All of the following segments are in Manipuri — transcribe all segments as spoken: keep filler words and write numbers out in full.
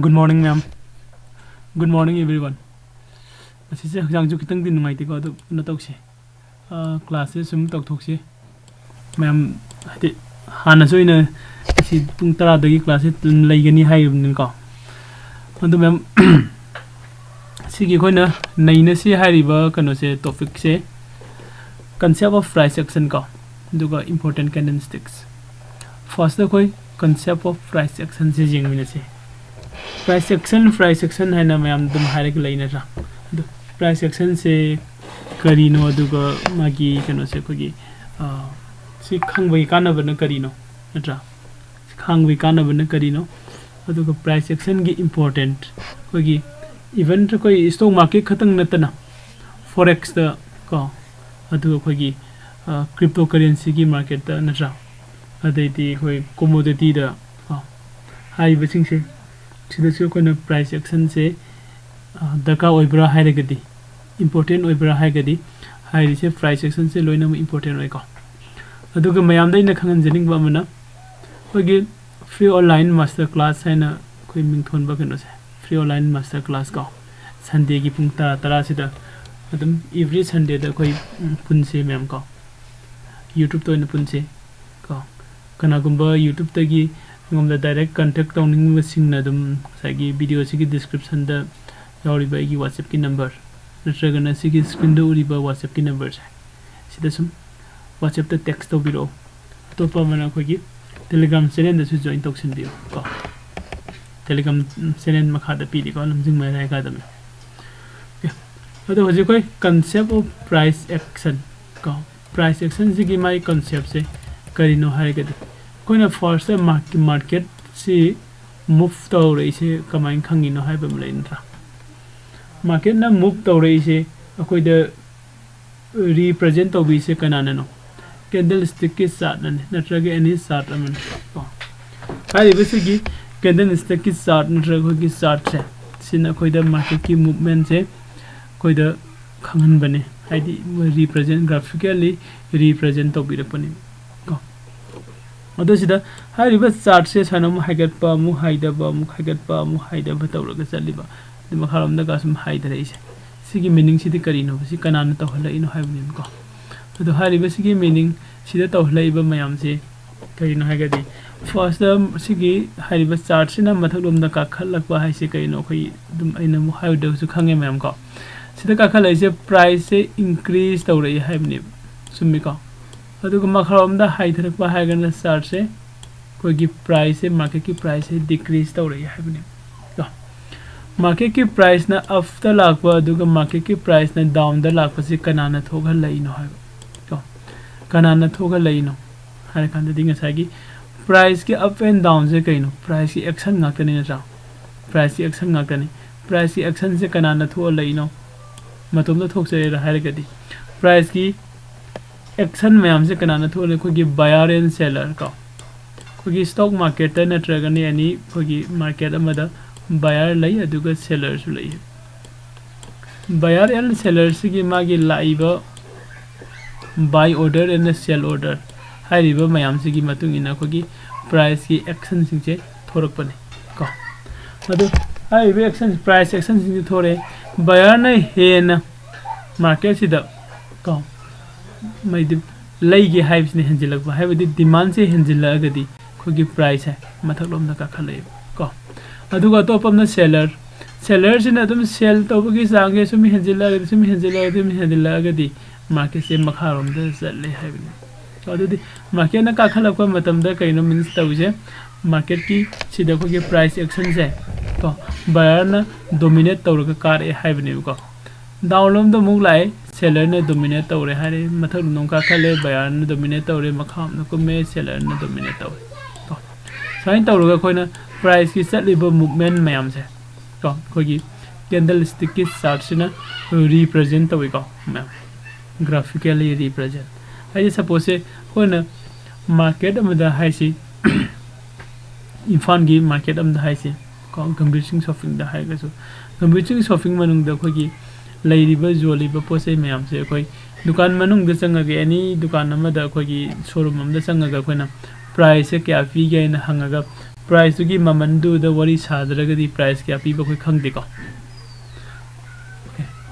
Good morning, ma'am. Good morning, everyone. ꯉꯁꯤꯁꯦ ꯍꯛꯆꯥꯡꯁꯨ ꯈꯤꯇꯪꯗꯤ ꯅꯨꯡꯉꯥꯏꯇꯦꯀꯣ, ꯑꯗꯨ ꯀꯩꯅꯣ ꯇꯧꯁꯦ, ꯀ꯭ꯂꯥꯁꯁꯦ ꯁꯨꯝ ꯇꯧꯊꯣꯛꯁꯤ꯫ ꯃꯌꯥꯝ ꯍꯥꯏꯗꯤ ꯍꯥꯟꯅꯁꯨ ꯑꯩꯅ ꯁꯤ ꯄꯨꯡ ꯇꯔꯥꯗꯒꯤ ꯀ꯭ꯂꯥꯁꯁꯦ ꯑꯗꯨꯝ ꯂꯩꯒꯅꯤ ꯍꯥꯏꯔꯤꯕꯅꯤꯅꯀꯣ꯫ ꯑꯗꯨ ꯃꯌꯥꯝ ꯁꯤꯒꯤ ꯑꯩꯈꯣꯏꯅ ꯅꯩꯅꯁꯤ ꯍꯥꯏꯔꯤꯕ ꯀꯩꯅꯣꯁꯦ, ꯇꯣꯄꯤꯛꯁꯦ concept of price action ꯀꯣ, ꯑꯗꯨꯒ important candlesticks꯫ ꯐꯥꯔꯁꯇ ꯑꯩꯈꯣꯏ concept of price actionꯁꯦ ꯌꯦꯡꯃꯤꯟꯅꯁꯤ꯫ Price action, price action ꯍꯥꯏꯅ ꯃꯌꯥꯝ ꯑꯗꯨꯝ ꯍꯥꯏꯔꯒ ꯂꯩ ꯅꯠꯇ꯭ꯔꯥ? ꯑꯗꯨ price actionꯁꯦ ꯀꯔꯤꯅꯣ, ꯑꯗꯨꯒ ꯃꯥꯒꯤ ꯀꯩꯅꯣꯁꯦ ꯑꯩꯈꯣꯏꯒꯤ ꯁꯤ ꯈꯪꯕꯒꯤ ꯀꯥꯟꯅꯕꯅ ꯀꯔꯤꯅꯣ ꯅꯠꯇ꯭ꯔꯥ? ꯈꯪꯕꯒꯤ ꯀꯥꯟꯅꯕꯅ ꯀꯔꯤꯅꯣ? ꯑꯗꯨꯒ price actionꯒꯤ important, ꯑꯩꯈꯣꯏꯒꯤ even ꯑꯩꯈꯣꯏ stock market ꯈꯛꯇꯪ ꯅꯠꯇꯅ forex ꯇ ꯀꯣ, ꯑꯗꯨꯒ ꯑꯩꯈꯣꯏꯒꯤ cryptocurrencyꯒꯤ market ꯇ ꯅꯠꯇ꯭ꯔꯥ? ꯑꯗꯩꯗꯤ ꯑꯩꯈꯣꯏ commodity ꯗ ꯀꯣ, ꯍꯥꯏꯔꯤꯕꯁꯤꯡꯁꯦ ꯁꯤꯗꯁꯨ ꯑꯩꯈꯣꯏꯅ price actionꯁꯦ ꯗꯔꯀꯥꯔ ꯑꯣꯏꯕ꯭ꯔꯥ ꯍꯥꯏꯔꯒꯗꯤ, important ꯑꯣꯏꯕ꯭ꯔꯥ ꯍꯥꯏꯔꯒꯗꯤ, ꯍꯥꯏꯔꯤꯁꯦ price actionꯁꯦ ꯂꯣꯏꯅꯃꯛ important ꯑꯣꯏꯀꯣ꯫ ꯑꯗꯨꯒ ꯃꯌꯥꯝꯗ ꯑꯩꯅ ꯈꯪꯍꯟꯖꯅꯤꯡꯕ ꯑꯃꯅ, ꯑꯩꯈꯣꯏꯒꯤ free online master class ꯍꯥꯏꯅ ꯑꯩꯈꯣꯏ ꯃꯤꯡꯊꯣꯟꯕ ꯀꯩꯅꯣꯁꯦ, free online master class ꯀꯣ, Sundayꯒꯤ ꯄꯨꯡ ꯇꯔꯥ, ꯇꯔꯥꯁꯤꯗ ꯑꯗꯨꯝ every Sundayꯗ ꯑꯩꯈꯣꯏ ꯄꯨꯟꯁꯦ ꯃꯌꯥꯝ ꯀꯣ, YouTube ꯇ ꯑꯣꯏꯅ ꯄꯨꯟꯁꯦ ꯀꯣ꯫ ꯀꯅꯥꯒꯨꯝꯕ YouTube ꯇꯒꯤ ꯑꯩꯉꯣꯟꯗ direct contact ꯇꯧꯅꯤꯡꯕꯁꯤꯡꯅ ꯑꯗꯨꯝ ꯉꯁꯥꯏꯒꯤ videoꯁꯤꯒꯤ descriptionꯗ ꯌꯥꯎꯔꯤꯕ ꯑꯩꯒꯤ WhatsAppꯀꯤ number, ꯅꯠꯇ꯭ꯔꯒꯅ ꯁꯤꯒꯤ screenꯗ ꯎꯔꯤꯕ WhatsAppꯀꯤ numberꯁꯦ, ꯁꯤꯗ ꯁꯨꯝ WhatsAppꯇ text ꯇꯧꯕꯤꯔꯛꯑꯣ꯫ ꯑꯇꯣꯞꯄ ꯑꯃꯅ ꯑꯩꯈꯣꯏꯒꯤ Telegram channelꯗꯁꯨ join ꯇꯧꯁꯤꯟꯕꯤꯌꯨ ꯀꯣ꯫ Telegram channel ꯃꯈꯥꯗ ꯄꯤꯔꯤꯀꯣ, ꯂꯝꯖꯤꯡ ꯃꯌꯥꯏ academy꯫ ꯑꯣꯀꯦ, ꯑꯗꯣ ꯍꯧꯖꯤꯛ ꯑꯩꯈꯣꯏ concept of price action ꯀꯣ, price actionꯁꯤꯒꯤ ꯃꯥꯒꯤ conceptꯁꯦ ꯀꯔꯤꯅꯣ ꯍꯥꯏꯔꯒꯗꯤ, ꯑꯩꯈꯣꯏꯅ first marketꯁꯤ move ꯇꯧꯔꯛꯏꯁꯦ ꯀꯃꯥꯏꯅ ꯈꯪꯉꯤꯅꯣ ꯍꯥꯏꯕ ꯑꯃ ꯂꯩ ꯅꯠꯇ꯭ꯔꯥ? Marketꯅ move ꯇꯧꯔꯛꯏꯁꯦ ꯑꯩꯈꯣꯏꯗ represent ꯇꯧꯕꯤꯁꯦ ꯀꯅꯥꯅꯅꯣ? Candlestickꯀꯤ chartꯅꯅꯤ, ꯅꯠꯇ꯭ꯔꯒ any chart ꯑꯃꯅꯤ ꯀꯣ꯫ ꯍꯥꯏꯔꯤꯕꯁꯤꯒꯤ candlestickꯀꯤ chart ꯅꯠꯇ꯭ꯔꯒ ꯑꯩꯈꯣꯏꯒꯤ chartꯁꯦ, ꯁꯤꯅ ꯑꯩꯈꯣꯏꯗ marketꯀꯤ movementꯁꯦ ꯑꯩꯈꯣꯏꯗ ꯈꯪꯍꯟꯕꯅꯤ, ꯍꯥꯏꯗꯤ represent, graphically represent ꯇꯧꯕꯤꯔꯛꯄꯅꯤ ꯀꯣ꯫ ꯑꯗꯣ ꯁꯤꯗ ꯍꯥꯏꯔꯤꯕ ꯆꯥꯔꯠꯁꯦ ꯁꯨꯃꯥꯏꯅ ꯑꯃꯨꯛ ꯍꯥꯏꯒꯠꯄ, ꯑꯃꯨꯛ ꯍꯥꯏꯊꯕ, ꯑꯃꯨꯛ ꯍꯥꯏꯒꯠꯄ, ꯑꯃꯨꯛ ꯍꯥꯏꯊꯕ ꯇꯧꯔꯒ ꯆꯠꯂꯤꯕ, ꯑꯗꯨ ꯃꯈꯥꯔꯣꯝꯗꯒ ꯁꯨꯝ ꯍꯥꯏꯊꯔꯛꯏꯁꯦ, ꯁꯤꯒꯤ ꯃꯤꯅꯤꯡꯁꯤꯗꯤ ꯀꯔꯤꯅꯣꯕ? ꯁꯤ ꯀꯅꯥꯅ ꯇꯧꯍꯜꯂꯛꯏꯅꯣ ꯍꯥꯏꯕꯅꯦꯕꯀꯣ꯫ ꯑꯗꯣ ꯍꯥꯏꯔꯤꯕ ꯁꯤꯒꯤ ꯃꯤꯅꯤꯡ, ꯁꯤꯗ ꯇꯧꯍꯜꯂꯛꯏꯕ ꯃꯌꯥꯝꯁꯤ ꯀꯔꯤꯅꯣ ꯍꯥꯏꯔꯒꯗꯤ, ꯐꯥꯔꯁꯇ ꯁꯤꯒꯤ ꯍꯥꯏꯔꯤꯕ ꯆꯥꯔꯠꯁꯤꯅ ꯃꯊꯛꯂꯣꯝꯗ ꯀꯥꯈꯠꯂꯛꯄ ꯍꯥꯏꯁꯦ ꯀꯔꯤꯅꯣ? ꯑꯩꯈꯣꯏ ꯑꯗꯨꯝ ꯑꯩꯅ ꯑꯃꯨꯛ ꯍꯥꯏꯔꯨꯗ꯭ꯔꯒꯁꯨ ꯈꯪꯉꯦ ꯃꯌꯥꯝ ꯀꯣ꯫ ꯁꯤꯗ ꯀꯥꯈꯠꯂꯛꯏꯁꯦ ꯄ꯭ꯔꯥꯏꯁꯁꯦ ꯏꯟꯀ꯭ꯔꯤꯖ ꯇꯧꯔꯛꯏ ꯍꯥꯏꯕꯅꯦꯕ, ꯆꯨꯝꯃꯤꯀꯣ? ꯑꯗꯨꯒ ꯃꯈꯥꯔꯣꯝꯗ ꯍꯥꯏꯊꯔꯛꯄ ꯍꯥꯏꯔꯒꯅ ꯆꯥꯔꯠꯁꯦ ꯑꯩꯈꯣꯏꯒꯤ ꯄ꯭ꯔꯥꯏꯁꯁꯦ, ꯃꯥꯔꯀꯦꯠꯀꯤ ꯄ꯭ꯔꯥꯏꯁꯁꯦ ꯗꯤꯀ꯭ꯔꯤꯖ ꯇꯧꯔꯛꯏ ꯍꯥꯏꯕꯅꯦꯕ ꯀꯣ꯫ ꯃꯥꯔꯀꯦꯠꯀꯤ ꯄ꯭ꯔꯥꯏꯁꯅ ꯑꯞꯇ ꯂꯥꯛꯄ ꯑꯗꯨꯒ ꯃꯥꯔꯀꯦꯠꯀꯤ ꯄ꯭ꯔꯥꯏꯁꯅ ꯗꯥꯎꯟꯗ ꯂꯥꯛꯄꯁꯤ ꯀꯅꯥꯅ ꯊꯣꯛꯍꯜꯂꯛꯏꯅꯣ ꯍꯥꯏꯕ ꯀꯣ꯫ ꯀꯅꯥꯅ ꯊꯣꯛꯍꯜꯂꯛꯏꯅꯣ ꯍꯥꯏꯔꯀꯥꯟꯗꯗꯤ ꯉꯁꯥꯏꯒꯤ ꯄ꯭ꯔꯥꯏꯁꯀꯤ ꯑꯞ ꯑꯦꯟ ꯗꯥꯎꯟꯁꯦ ꯀꯩꯅꯣ? ꯄ꯭ꯔꯥꯏꯁꯀꯤ ꯑꯦꯛꯁꯟ ꯉꯥꯛꯇꯅꯤ ꯅꯠꯇ꯭ꯔꯥ? ꯄ꯭ꯔꯥꯏꯁꯀꯤ ꯑꯦꯛꯁꯟ ꯉꯥꯛꯇꯅꯤ꯫ ꯄ꯭ꯔꯥꯏꯁꯀꯤ ꯑꯦꯛꯁꯟꯁꯦ ꯀꯅꯥꯅ ꯊꯣꯛꯍꯜꯂꯛꯏꯅꯣ? ꯃꯇꯣꯝꯇ ꯊꯣꯛꯆꯩꯔꯥ ꯍꯥꯏꯔꯒꯗꯤ ꯄ꯭ꯔꯥꯏꯁꯀꯤ ꯑꯦꯛꯁꯟ ꯃꯌꯥꯝꯁꯦ ꯀꯅꯥꯅ ꯊꯣꯛꯍꯜꯂꯤ? ꯑꯩꯈꯣꯏꯒꯤ buyer and seller ꯀꯣ꯫ ꯑꯩꯈꯣꯏꯒꯤ ꯁ꯭ꯇꯣꯛ ꯃꯥꯔꯀꯦꯠꯇ ꯅꯠꯇ꯭ꯔꯒꯅ ꯑꯦꯅꯤ ꯑꯩꯈꯣꯏꯒꯤ ꯃꯥꯔꯀꯦꯠ ꯑꯃꯗ ꯕꯌꯥꯔ ꯂꯩ ꯑꯗꯨꯒ ꯁꯦꯂꯔꯁꯨ ꯂꯩ꯫ ꯕꯌꯥꯔ ꯑꯦꯟ ꯁꯦꯂꯔꯁꯤꯒꯤ ꯃꯥꯒꯤ ꯂꯥꯛꯏꯕ buy order and sell order ꯍꯥꯏꯔꯤꯕ ꯃꯌꯥꯝꯁꯤꯒꯤ ꯃꯇꯨꯡ ꯏꯟꯅ ꯑꯩꯈꯣꯏꯒꯤ ꯄ꯭ꯔꯥꯏꯁꯀꯤ ꯑꯦꯛꯁꯟꯁꯤꯡꯁꯦ ꯊꯣꯔꯛꯄꯅꯤ ꯀꯣ꯫ ꯑꯗꯨ ꯍꯥꯏꯔꯤꯕ ꯑꯦꯛꯁꯟ, ꯄ꯭ꯔꯥꯏꯁ ꯑꯦꯛꯁꯟꯁꯤꯡꯁꯦ ꯊꯣꯔꯛꯑꯦ, ꯕꯌꯥꯔꯅ ꯍꯦꯟꯅ ꯃꯥꯔꯀꯦꯠꯁꯤꯗ ꯀꯣ ꯃꯩꯗꯤ ꯂꯩꯒꯦ ꯍꯥꯏꯕꯁꯤꯅ ꯍꯦꯟꯖꯤꯜꯂꯛꯄ, ꯍꯥꯏꯕꯗꯤ ꯗꯤꯃꯥꯟꯁꯦ ꯍꯦꯟꯖꯤꯜꯂꯛꯑꯒꯗꯤ ꯑꯩꯈꯣꯏꯒꯤ ꯄ꯭ꯔꯥꯏꯁꯁꯦ ꯃꯊꯛꯂꯣꯝꯗ ꯀꯥꯈꯠꯂꯛꯑꯦꯕ ꯀꯣ꯫ ꯑꯗꯨꯒ ꯑꯇꯣꯞꯄ ꯑꯃꯅ ꯁꯦꯂꯔ, ꯁꯦꯂꯔꯁꯤꯅ ꯑꯗꯨꯝ ꯁꯦꯜ ꯇꯧꯕꯒꯤ ꯆꯥꯡꯁꯦ ꯁꯨꯝ ꯍꯦꯟꯖꯤꯜꯂꯛꯑꯒꯗꯤ, ꯁꯨꯝ ꯍꯦꯟꯖꯤꯜꯂꯛꯑꯒꯗꯤ, ꯁꯨꯝ ꯍꯦꯟꯖꯤꯜꯂꯛꯑꯒꯗꯤ ꯃꯥꯔꯀꯦꯠꯁꯦ ꯃꯈꯥꯔꯣꯝꯗ ꯆꯠꯂꯦ ꯍꯥꯏꯕꯅꯤ꯫ ꯑꯗꯨꯗꯤ ꯃꯥꯔꯀꯦꯠꯅ ꯀꯥꯈꯠꯂꯛꯄ ꯃꯇꯝꯗ ꯀꯩꯅꯣ ꯃꯤꯟꯁ ꯇꯧꯔꯤꯁꯦ? ꯃꯥꯔꯀꯦꯠꯀꯤ ꯁꯤꯗ ꯑꯩꯈꯣꯏꯒꯤ ꯄ꯭ꯔꯥꯏꯁ ꯑꯦꯛꯁꯟꯁꯦ ꯀꯣ, ꯕꯌꯥꯔꯅ ꯗꯣꯃꯤꯅꯦꯠ ꯇꯧꯔꯒ ꯀꯥꯔꯛꯑꯦ ꯍꯥꯏꯕꯅꯦꯕꯀꯣ꯫ ꯗꯥꯎꯟꯂꯣꯝꯗ ꯑꯃꯨꯛ ꯂꯥꯛꯑꯦ, ꯁꯦꯂꯔꯅ ꯗꯣꯃꯤꯅꯦꯠ ꯇꯧꯔꯦ ꯍꯥꯏꯔꯦ, ꯃꯊꯛ ꯑꯃꯨꯛ ꯀꯥꯈꯠꯂꯦ, ꯕꯌꯥꯔꯅ ꯗꯣꯃꯤꯅꯦꯠ ꯇꯧꯔꯦ, ꯃꯈꯥ ꯑꯃꯨꯛ ꯀꯨꯝꯃꯦ, ꯁꯦꯂꯔꯅ ꯗꯣꯃꯤꯅꯦꯠ ꯇꯧꯔꯦ ꯀꯣ꯫ ꯁꯨꯃꯥꯏꯅ ꯇꯧꯔꯒ ꯑꯩꯈꯣꯏꯅ ꯄ꯭ꯔꯥꯏꯁꯀꯤ ꯆꯠꯂꯤꯕ ꯃꯨꯞꯃꯦꯟ ꯃꯌꯥꯝꯁꯦ ꯀꯣ, ꯑꯩꯈꯣꯏꯒꯤ ꯀꯦꯟꯗꯜ ꯁ꯭ꯇꯤꯛꯀꯤ ꯆꯥꯔꯠꯁꯤꯅ ꯔꯤꯄ꯭ꯔꯖꯦꯟ ꯇꯧꯏꯀꯣ ꯃꯌꯥꯝ꯫ ꯒ꯭ꯔꯥꯐꯤꯀꯦꯜꯂꯤ ꯔꯤꯄ꯭ꯔꯖꯦꯟ ꯍꯥꯏꯗꯤ, ꯁꯄꯣꯖꯁꯦ ꯑꯩꯈꯣꯏꯅ ꯃꯥꯔꯀꯦꯠ ꯑꯃꯗ ꯍꯥꯏꯁꯤ, ꯏꯝꯐꯥꯜꯒꯤ ꯃꯥꯔꯀꯦꯠ ꯑꯃꯗ ꯍꯥꯏꯁꯤ ꯀꯣ, ꯒꯝꯚꯤꯔ ꯁꯤꯡ ꯁꯣꯞꯄꯤꯡꯗ ꯍꯥꯏꯔꯒꯁꯨ, ꯒꯝꯚꯤꯔ ꯁꯤꯡ ꯁꯣꯞꯄꯤꯡ ꯃꯅꯨꯡꯗ ꯑꯩꯈꯣꯏꯒꯤ ꯂꯩꯔꯤꯕ, ꯌꯣꯜꯂꯤꯕ ꯄꯣꯠ ꯆꯩ ꯃꯌꯥꯝꯁꯦ ꯑꯩꯈꯣꯏ ꯗꯨꯀꯥꯟ ꯃꯅꯨꯡꯗ ꯆꯪꯉꯒ, ꯑꯦꯅꯤ ꯗꯨꯀꯥꯟ ꯑꯃꯗ ꯑꯩꯈꯣꯏꯒꯤ ꯁꯣꯔꯨꯝ ꯑꯃꯗ ꯆꯪꯉꯒ ꯑꯩꯈꯣꯏꯅ ꯄ꯭ꯔꯥꯏꯁꯁꯦ ꯀꯌꯥ ꯄꯤꯒꯦ ꯍꯥꯏꯅ ꯍꯪꯉꯒ ꯄ꯭ꯔꯥꯏꯁꯇꯨꯒꯤ ꯃꯃꯟꯗꯨꯗ ꯋꯥꯔꯤ ꯁꯥꯗ꯭ꯔꯒꯗꯤ ꯄ꯭ꯔꯥꯏꯁ ꯀꯌꯥ ꯄꯤꯕ ꯑꯩꯈꯣꯏ ꯈꯪꯗꯦꯀꯣ꯫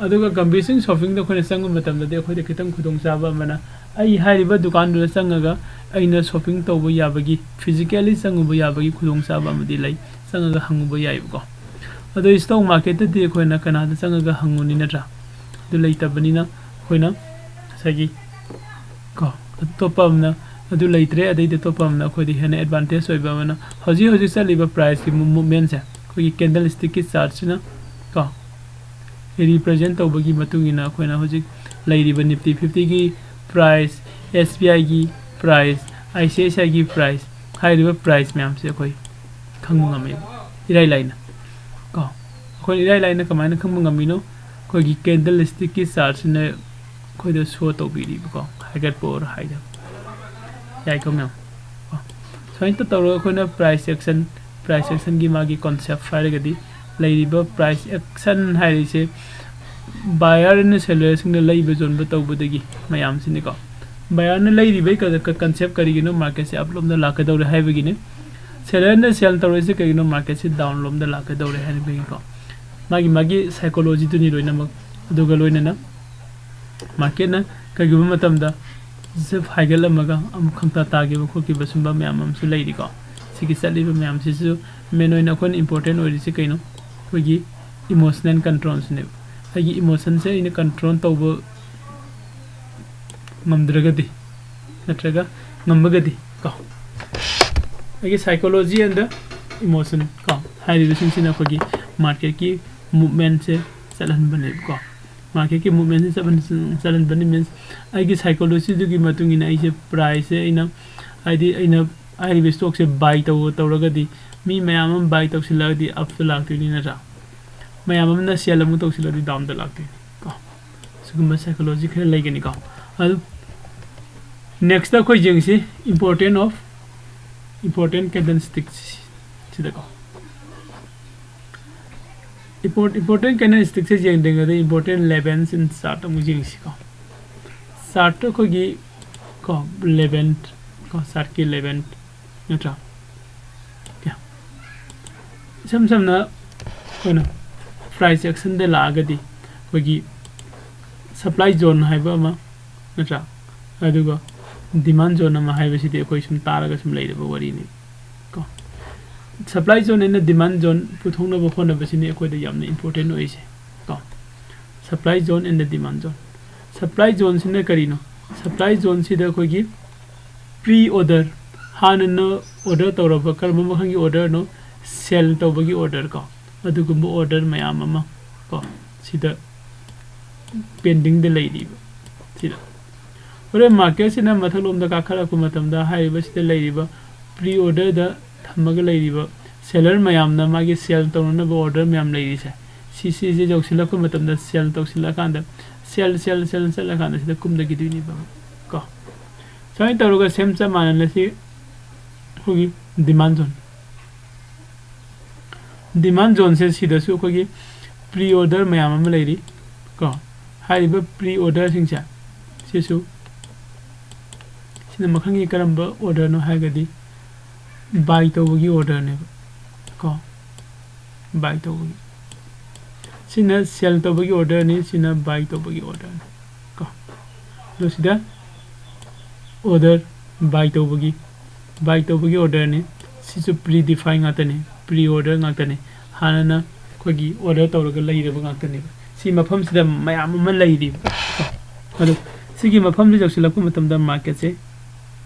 ꯑꯗꯨꯒ ꯀꯝꯄ꯭ꯌꯨꯇꯤꯡ ꯁꯣꯞꯄꯤꯡꯗ ꯑꯩꯈꯣꯏꯅ ꯆꯪꯕ ꯃꯇꯝꯗꯗꯤ ꯑꯩꯈꯣꯏꯗ ꯈꯤꯇꯪ ꯈꯨꯗꯣꯡꯆꯥꯕ ꯑꯃꯅ ꯑꯩ ꯍꯥꯏꯔꯤꯕ ꯗꯨꯀꯥꯟꯗꯨꯗ ꯆꯪꯉꯒ ꯑꯩꯅ ꯁꯣꯞꯄꯤꯡ ꯇꯧꯕ ꯌꯥꯕꯒꯤ, ꯐꯤꯖꯤꯀꯦꯜꯂꯤ ꯆꯪꯉꯨꯕ ꯌꯥꯕꯒꯤ ꯈꯨꯗꯣꯡꯆꯥꯕ ꯑꯃꯗꯤ ꯂꯩ, ꯆꯪꯉꯒ ꯍꯪꯉꯨꯕ ꯌꯥꯏꯕꯀꯣ꯫ ꯑꯗꯣ ꯏꯁꯇꯣꯛ ꯃꯥꯔꯀꯦꯠꯇꯗꯤ ꯑꯩꯈꯣꯏꯅ ꯀꯅꯥꯗ ꯆꯪꯉꯒ ꯍꯪꯉꯨꯅꯤ, ꯅꯠꯇ꯭ꯔꯥ? ꯑꯗꯨ ꯂꯩꯇꯕꯅꯤꯅ ꯑꯩꯈꯣꯏꯅ ꯉꯁꯥꯏꯒꯤ ꯀꯣ ꯑꯇꯣꯞꯄ ꯑꯃꯅ ꯑꯗꯨ ꯂꯩꯇ꯭ꯔꯦ, ꯑꯗꯩꯗꯤ ꯑꯇꯣꯞꯄ ꯑꯃꯅ ꯑꯩꯈꯣꯏꯗ ꯍꯦꯟꯅ ꯑꯦꯗꯚꯥꯟꯇꯦꯖ ꯑꯣꯏꯕ ꯑꯃꯅ ꯍꯧꯖꯤꯛ ꯍꯧꯖꯤꯛ ꯆꯠꯂꯤꯕ ꯄ꯭ꯔꯥꯏꯁꯀꯤ ꯃꯨꯞꯃꯦꯟꯁꯦ ꯑꯩꯈꯣꯏꯒꯤ ꯀꯦꯟꯗꯜ ꯁ꯭ꯇꯤꯛꯀꯤ ꯆꯥꯔꯠꯁꯤꯅ ꯀꯣ ꯔꯤꯄ꯭ꯔꯖꯦꯟ ꯇꯧꯕꯒꯤ ꯃꯇꯨꯡ ꯏꯟꯅ ꯑꯩꯈꯣꯏꯅ ꯍꯧꯖꯤꯛ ꯂꯩꯔꯤꯕ ꯅꯤꯐꯇꯤ ꯐꯤꯐꯇꯤꯒꯤ ꯄ꯭ꯔꯥꯏꯁ, ꯑꯦꯁ ꯕꯤ ꯑꯥꯏꯒꯤ price, I C I C ꯑꯥꯏꯒꯤ ꯄ꯭ꯔꯥꯏꯁ ꯍꯥꯏꯔꯤꯕ ꯄ꯭ꯔꯥꯏꯁ ꯃꯌꯥꯝꯁꯦ ꯑꯩꯈꯣꯏ ꯈꯪꯕ ꯉꯝꯃꯦꯕ ꯏꯔꯥꯏ ꯂꯥꯏꯅ ꯀꯣ꯫ ꯑꯩꯈꯣꯏꯅ ꯏꯔꯥꯏ ꯂꯥꯏꯅ ꯀꯃꯥꯏꯅ ꯈꯪꯕ ꯉꯝꯃꯤꯅꯣ? ꯑꯩꯈꯣꯏꯒꯤ ꯀꯦꯟꯗꯜ ꯁ꯭ꯇꯤꯛꯀꯤ ꯆꯥꯔꯠꯁꯤꯅ ꯑꯩꯈꯣꯏꯗ ꯁꯣ ꯇꯧꯕꯤꯔꯤꯕꯀꯣ, ꯍꯥꯏꯒꯠꯄ ꯑꯣꯔ ꯍꯥꯏꯗꯕ꯫ ꯌꯥꯏꯀꯣ ꯃꯌꯥꯝ? ꯀꯣ꯫ ꯁꯨꯃꯥꯏꯅ ꯇꯧꯔꯒ ꯑꯩꯈꯣꯏꯅ ꯄ꯭ꯔꯥꯏꯁ ꯑꯦꯛꯁꯟ, ꯄ꯭ꯔꯥꯏꯁ ꯑꯦꯛꯁꯟꯒꯤ ꯃꯥꯒꯤ ꯀꯣꯟꯁꯦꯞ ꯍꯥꯏꯔꯒꯗꯤ ꯂꯩꯔꯤꯕ ꯄ꯭ꯔꯥꯏꯁ ꯑꯦꯛꯁꯟ ꯍꯥꯏꯔꯤꯁꯦ ꯕꯥꯌꯔ ꯑꯃꯅ ꯁꯦꯂꯔꯁꯤꯡꯅ ꯂꯩꯕ ꯌꯣꯟꯕ ꯇꯧꯕꯗꯒꯤ ꯃꯌꯥꯝꯁꯤꯅꯤꯀꯣ꯫ ꯕꯥꯌꯔꯅ ꯂꯩꯔꯤꯕꯒꯤ ꯀ-, ꯀ-, ꯀꯟꯁꯦꯞ ꯀꯔꯤꯒꯤꯅꯣ? ꯃꯥꯔꯀꯦꯠꯁꯦ ꯑꯞ ꯂꯣꯝꯗ ꯂꯥꯛꯀꯗꯧꯔꯦ ꯍꯥꯏꯕꯒꯤꯅꯤ꯫ ꯁꯦꯂꯔꯅ ꯁꯦꯜ ꯇꯧꯔꯤꯁꯦ ꯀꯩꯒꯤꯅꯣ? ꯃꯥꯔꯀꯦꯠꯁꯦ ꯗꯥꯎꯟ ꯂꯣꯝꯗ ꯂꯥꯛꯀꯗꯧꯔꯦ ꯍꯥꯏꯕꯒꯤꯀꯣ꯫ ꯃꯥꯒꯤ, ꯃꯥꯒꯤ ꯁꯥꯏꯀꯣꯂꯣꯖꯤꯗꯨꯅꯤ ꯂꯣꯏꯅꯃꯛ꯫ ꯑꯗꯨꯒ ꯂꯣꯏꯅꯅ ꯃꯥꯔꯀꯦꯠꯅ ꯀꯔꯤꯒꯨꯝꯕ ꯃꯇꯝꯗ ꯖꯤꯞ ꯍꯥꯏꯒꯠꯂꯝꯃꯒ ꯑꯃꯨꯛ ꯈꯪꯇꯥ ꯇꯥꯈꯤꯕ ꯈꯣꯠꯈꯤꯕ ꯁꯨꯝꯕ ꯃꯌꯥꯝ ꯑꯃꯁꯨ ꯂꯩꯔꯤꯀꯣ꯫ ꯁꯤꯒꯤ ꯆꯠꯂꯤꯕ ꯃꯌꯥꯝꯁꯤꯁꯨ ꯃꯦꯟ ꯑꯣꯏꯅ ꯑꯩꯈꯣꯏꯅ ꯏꯝꯄꯣꯔꯇꯦꯟ ꯑꯣꯏꯔꯤꯁꯤ ꯀꯩꯅꯣ? ꯑꯩꯈꯣꯏꯒꯤ ꯏꯃꯣꯁꯅꯦꯜ ꯀꯟꯇ꯭ꯔꯣꯜꯁꯤꯅꯦꯕ꯫ ꯑꯩꯒꯤ ꯏꯃꯣꯁꯟꯁꯦ ꯑꯩꯅ ꯀꯟꯇ꯭ꯔꯣꯜ ꯇꯧꯕ ꯉꯝꯗ꯭ꯔꯒꯗꯤ ꯅꯠꯇ꯭ꯔꯒ ꯉꯝꯃꯒꯗꯤ ꯀꯣ, ꯑꯩꯒꯤ psychology and emotion ꯀꯣ ꯍꯥꯏꯔꯤꯕꯁꯤꯡꯁꯤꯅ ꯑꯩꯈꯣꯏꯒꯤ ꯃꯥꯔꯀꯦꯠꯀꯤ ꯃꯨꯞꯃꯦꯟꯁꯦ ꯆꯠꯍꯟꯕꯅꯦꯕꯀꯣ꯫ ꯃꯥꯔꯀꯦꯠꯀꯤ ꯃꯨꯞꯃꯦꯟꯁꯦ ꯆꯠꯍꯟ-, ꯆꯠꯍꯟꯕꯅꯤ means ꯑꯩꯒꯤ ꯁꯥꯏꯀꯣꯂꯣꯖꯤꯗꯨꯒꯤ ꯃꯇꯨꯡ ꯏꯟꯅ ꯑꯩꯁꯦ ꯄ꯭ꯔꯥꯏꯁꯁꯦ ꯑꯩꯅ, ꯍꯥꯏꯗꯤ ꯑꯩꯅ ꯍꯥꯏꯔꯤꯕ ꯏꯁꯇꯣꯛꯁꯦ ꯕꯥꯏ ꯇꯧ ꯇꯧꯔꯒꯗꯤ ꯃꯤ ꯃꯌꯥꯝ ꯑꯃ ꯕꯥꯏ ꯇꯧꯁꯤꯜꯂꯛꯑꯗꯤ ꯑꯞꯇ ꯂꯥꯛꯇꯣꯏꯅꯤ, ꯅꯠꯇ꯭ꯔꯥ? ꯃꯌꯥꯝ ꯑꯃꯅ ꯁꯦꯜ ꯑꯃꯨꯛ ꯇꯧꯁꯤꯜꯂꯛꯑꯗꯤ ꯗꯥꯎꯟꯗ ꯂꯥꯛꯇꯣꯏꯅꯤ ꯀꯣ꯫ ꯁꯤꯒꯨꯝꯕ ꯁꯥꯏꯀꯣꯂꯣꯖꯤ ꯈꯔ ꯂꯩꯒꯅꯤꯀꯣ꯫ ꯑꯗꯨ ꯅꯦꯛꯁꯇ ꯑꯩꯈꯣꯏ ꯌꯦꯡꯁꯤ important of important candlesticks ꯁꯤꯗꯀꯣ꯫ Important candlesticksꯁꯦ ꯌꯦꯡꯗ꯭ꯔꯤꯉꯩꯗ important levels in chart ꯑꯃꯨꯛ ꯌꯦꯡꯁꯤꯀꯣ꯫ ꯆꯥꯔꯠꯇ ꯑꯩꯈꯣꯏꯒꯤ ꯀꯣ ꯂꯦꯚꯦꯟ ꯀꯣ ꯆꯥꯔꯠꯀꯤ ꯂꯦꯚꯦꯟ ꯅꯠꯇ꯭ꯔꯥ? Okay. ꯏꯁꯝ ꯁꯝꯅ ꯑꯩꯈꯣꯏꯅ price actionꯗ ꯂꯥꯛꯑꯒꯗꯤ ꯑꯩꯈꯣꯏꯒꯤ supply zone ꯍꯥꯏꯕ ꯑꯃ, ꯅꯠꯇ꯭ꯔꯥ? ꯑꯗꯨꯒ demand zone ꯑꯃ ꯍꯥꯏꯕꯁꯤꯗꯤ ꯑꯩꯈꯣꯏ ꯁꯨꯝ ꯇꯥꯔꯒ ꯁꯨꯝ ꯂꯩꯔꯕ ꯋꯥꯔꯤꯅꯤ ꯀꯣ꯫ Supply zone and demand zone ꯄꯨꯊꯣꯛꯅꯕ ꯍꯣꯠꯅꯕꯁꯤꯅꯤ ꯑꯩꯈꯣꯏꯗ ꯌꯥꯝꯅ important ꯑꯣꯏꯔꯤꯁꯦ ꯀꯣ꯫ Supply zone and demand zone. Supply zoneꯁꯤꯅ ꯀꯔꯤꯅꯣ? Supply zoneꯁꯤꯗ ꯑꯩꯈꯣꯏꯒꯤ pre order, ꯍꯥꯟꯅꯅ order ꯇꯧꯔꯕ ꯀꯔꯝꯕ ꯃꯈꯜꯒꯤ orderꯅꯣ? Sell ꯇꯧꯕꯒꯤ order ꯀꯣ꯫ ꯑꯗꯨꯒꯨꯝꯕ order ꯃꯌꯥꯝ ꯑꯃ ꯀꯣ, ꯁꯤꯗ pendingꯗ ꯂꯩꯔꯤꯕ ꯁꯤꯗ꯫ ꯍꯣꯔꯦꯟ marketꯁꯤꯅ ꯃꯊꯛꯂꯣꯝꯗ ꯀꯥꯈꯠꯂꯛꯄ ꯃꯇꯝꯗ ꯍꯥꯏꯔꯤꯕ ꯁꯤꯗ ꯂꯩꯔꯤꯕ pre orderꯗ ꯊꯝꯃꯒ ꯂꯩꯔꯤꯕ seller ꯃꯌꯥꯝꯅ ꯃꯥꯒꯤ sell ꯇꯧꯅꯅꯕ order ꯃꯌꯥꯝ ꯂꯩꯔꯤꯁꯦ, ꯁꯤꯁꯤꯁꯦ ꯌꯧꯁꯤꯜꯂꯛꯄ ꯃꯇꯝꯗ sell ꯇꯧꯁꯤꯜꯂꯀꯥꯟꯗ sell, sell, sell ꯆꯠꯂꯀꯥꯟꯗ ꯁꯤꯗ ꯀꯨꯝꯗꯒꯤꯗꯣꯏꯅꯦꯕ ꯀꯣ꯫ ꯁꯨꯃꯥꯏꯅ ꯇꯧꯔꯒ same ꯆꯞ ꯃꯥꯟꯅꯅ ꯁꯤ ꯑꯩꯈꯣꯏꯒꯤ demand zone, demand zoneꯁꯦ ꯁꯤꯗꯁꯨ ꯑꯩꯈꯣꯏꯒꯤ pre order ꯃꯌꯥꯝ ꯑꯃ ꯂꯩꯔꯤ ꯀꯣ꯫ ꯍꯥꯏꯔꯤꯕ pre orderꯁꯤꯡꯁꯦ ꯁꯤꯁꯨ ꯁꯤꯅ ꯃꯈꯜꯒꯤ ꯀꯔꯝꯕ orderꯅꯣ ꯍꯥꯏꯔꯒꯗꯤ buy ꯇꯧꯕꯒꯤ orderꯅꯦꯕ ꯀꯣ꯫ Buy ꯇꯧꯕꯒꯤ, ꯁꯤꯅ sell ꯇꯧꯕꯒꯤ orderꯅꯤ, ꯁꯤꯅ buy ꯇꯧꯕꯒꯤ orderꯅꯤ ꯀꯣ꯫ ꯑꯗꯣ ꯁꯤꯗ order buy ꯇꯧꯕꯒꯤ, buy ꯇꯧꯕꯒꯤ orderꯅꯤ꯫ ꯁꯤꯁꯨ pre define ꯉꯥꯛꯇꯅꯤ, pre order ꯉꯥꯛꯇꯅꯤ꯫ ꯍꯥꯟꯅꯅ ꯑꯩꯈꯣꯏꯒꯤ order ꯇꯧꯔꯒ ꯂꯩꯔꯕ ꯉꯥꯛꯇꯅꯦꯕ꯫ ꯁꯤ ꯃꯐꯝꯁꯤꯗ ꯃꯌꯥꯝ ꯑꯃ ꯂꯩꯔꯤꯕ ꯀꯣ꯫ ꯑꯗꯣ ꯁꯤꯒꯤ ꯃꯐꯝꯁꯤ ꯌꯧꯁꯤꯜꯂꯛꯄ ꯃꯇꯝꯗ marketꯁꯦ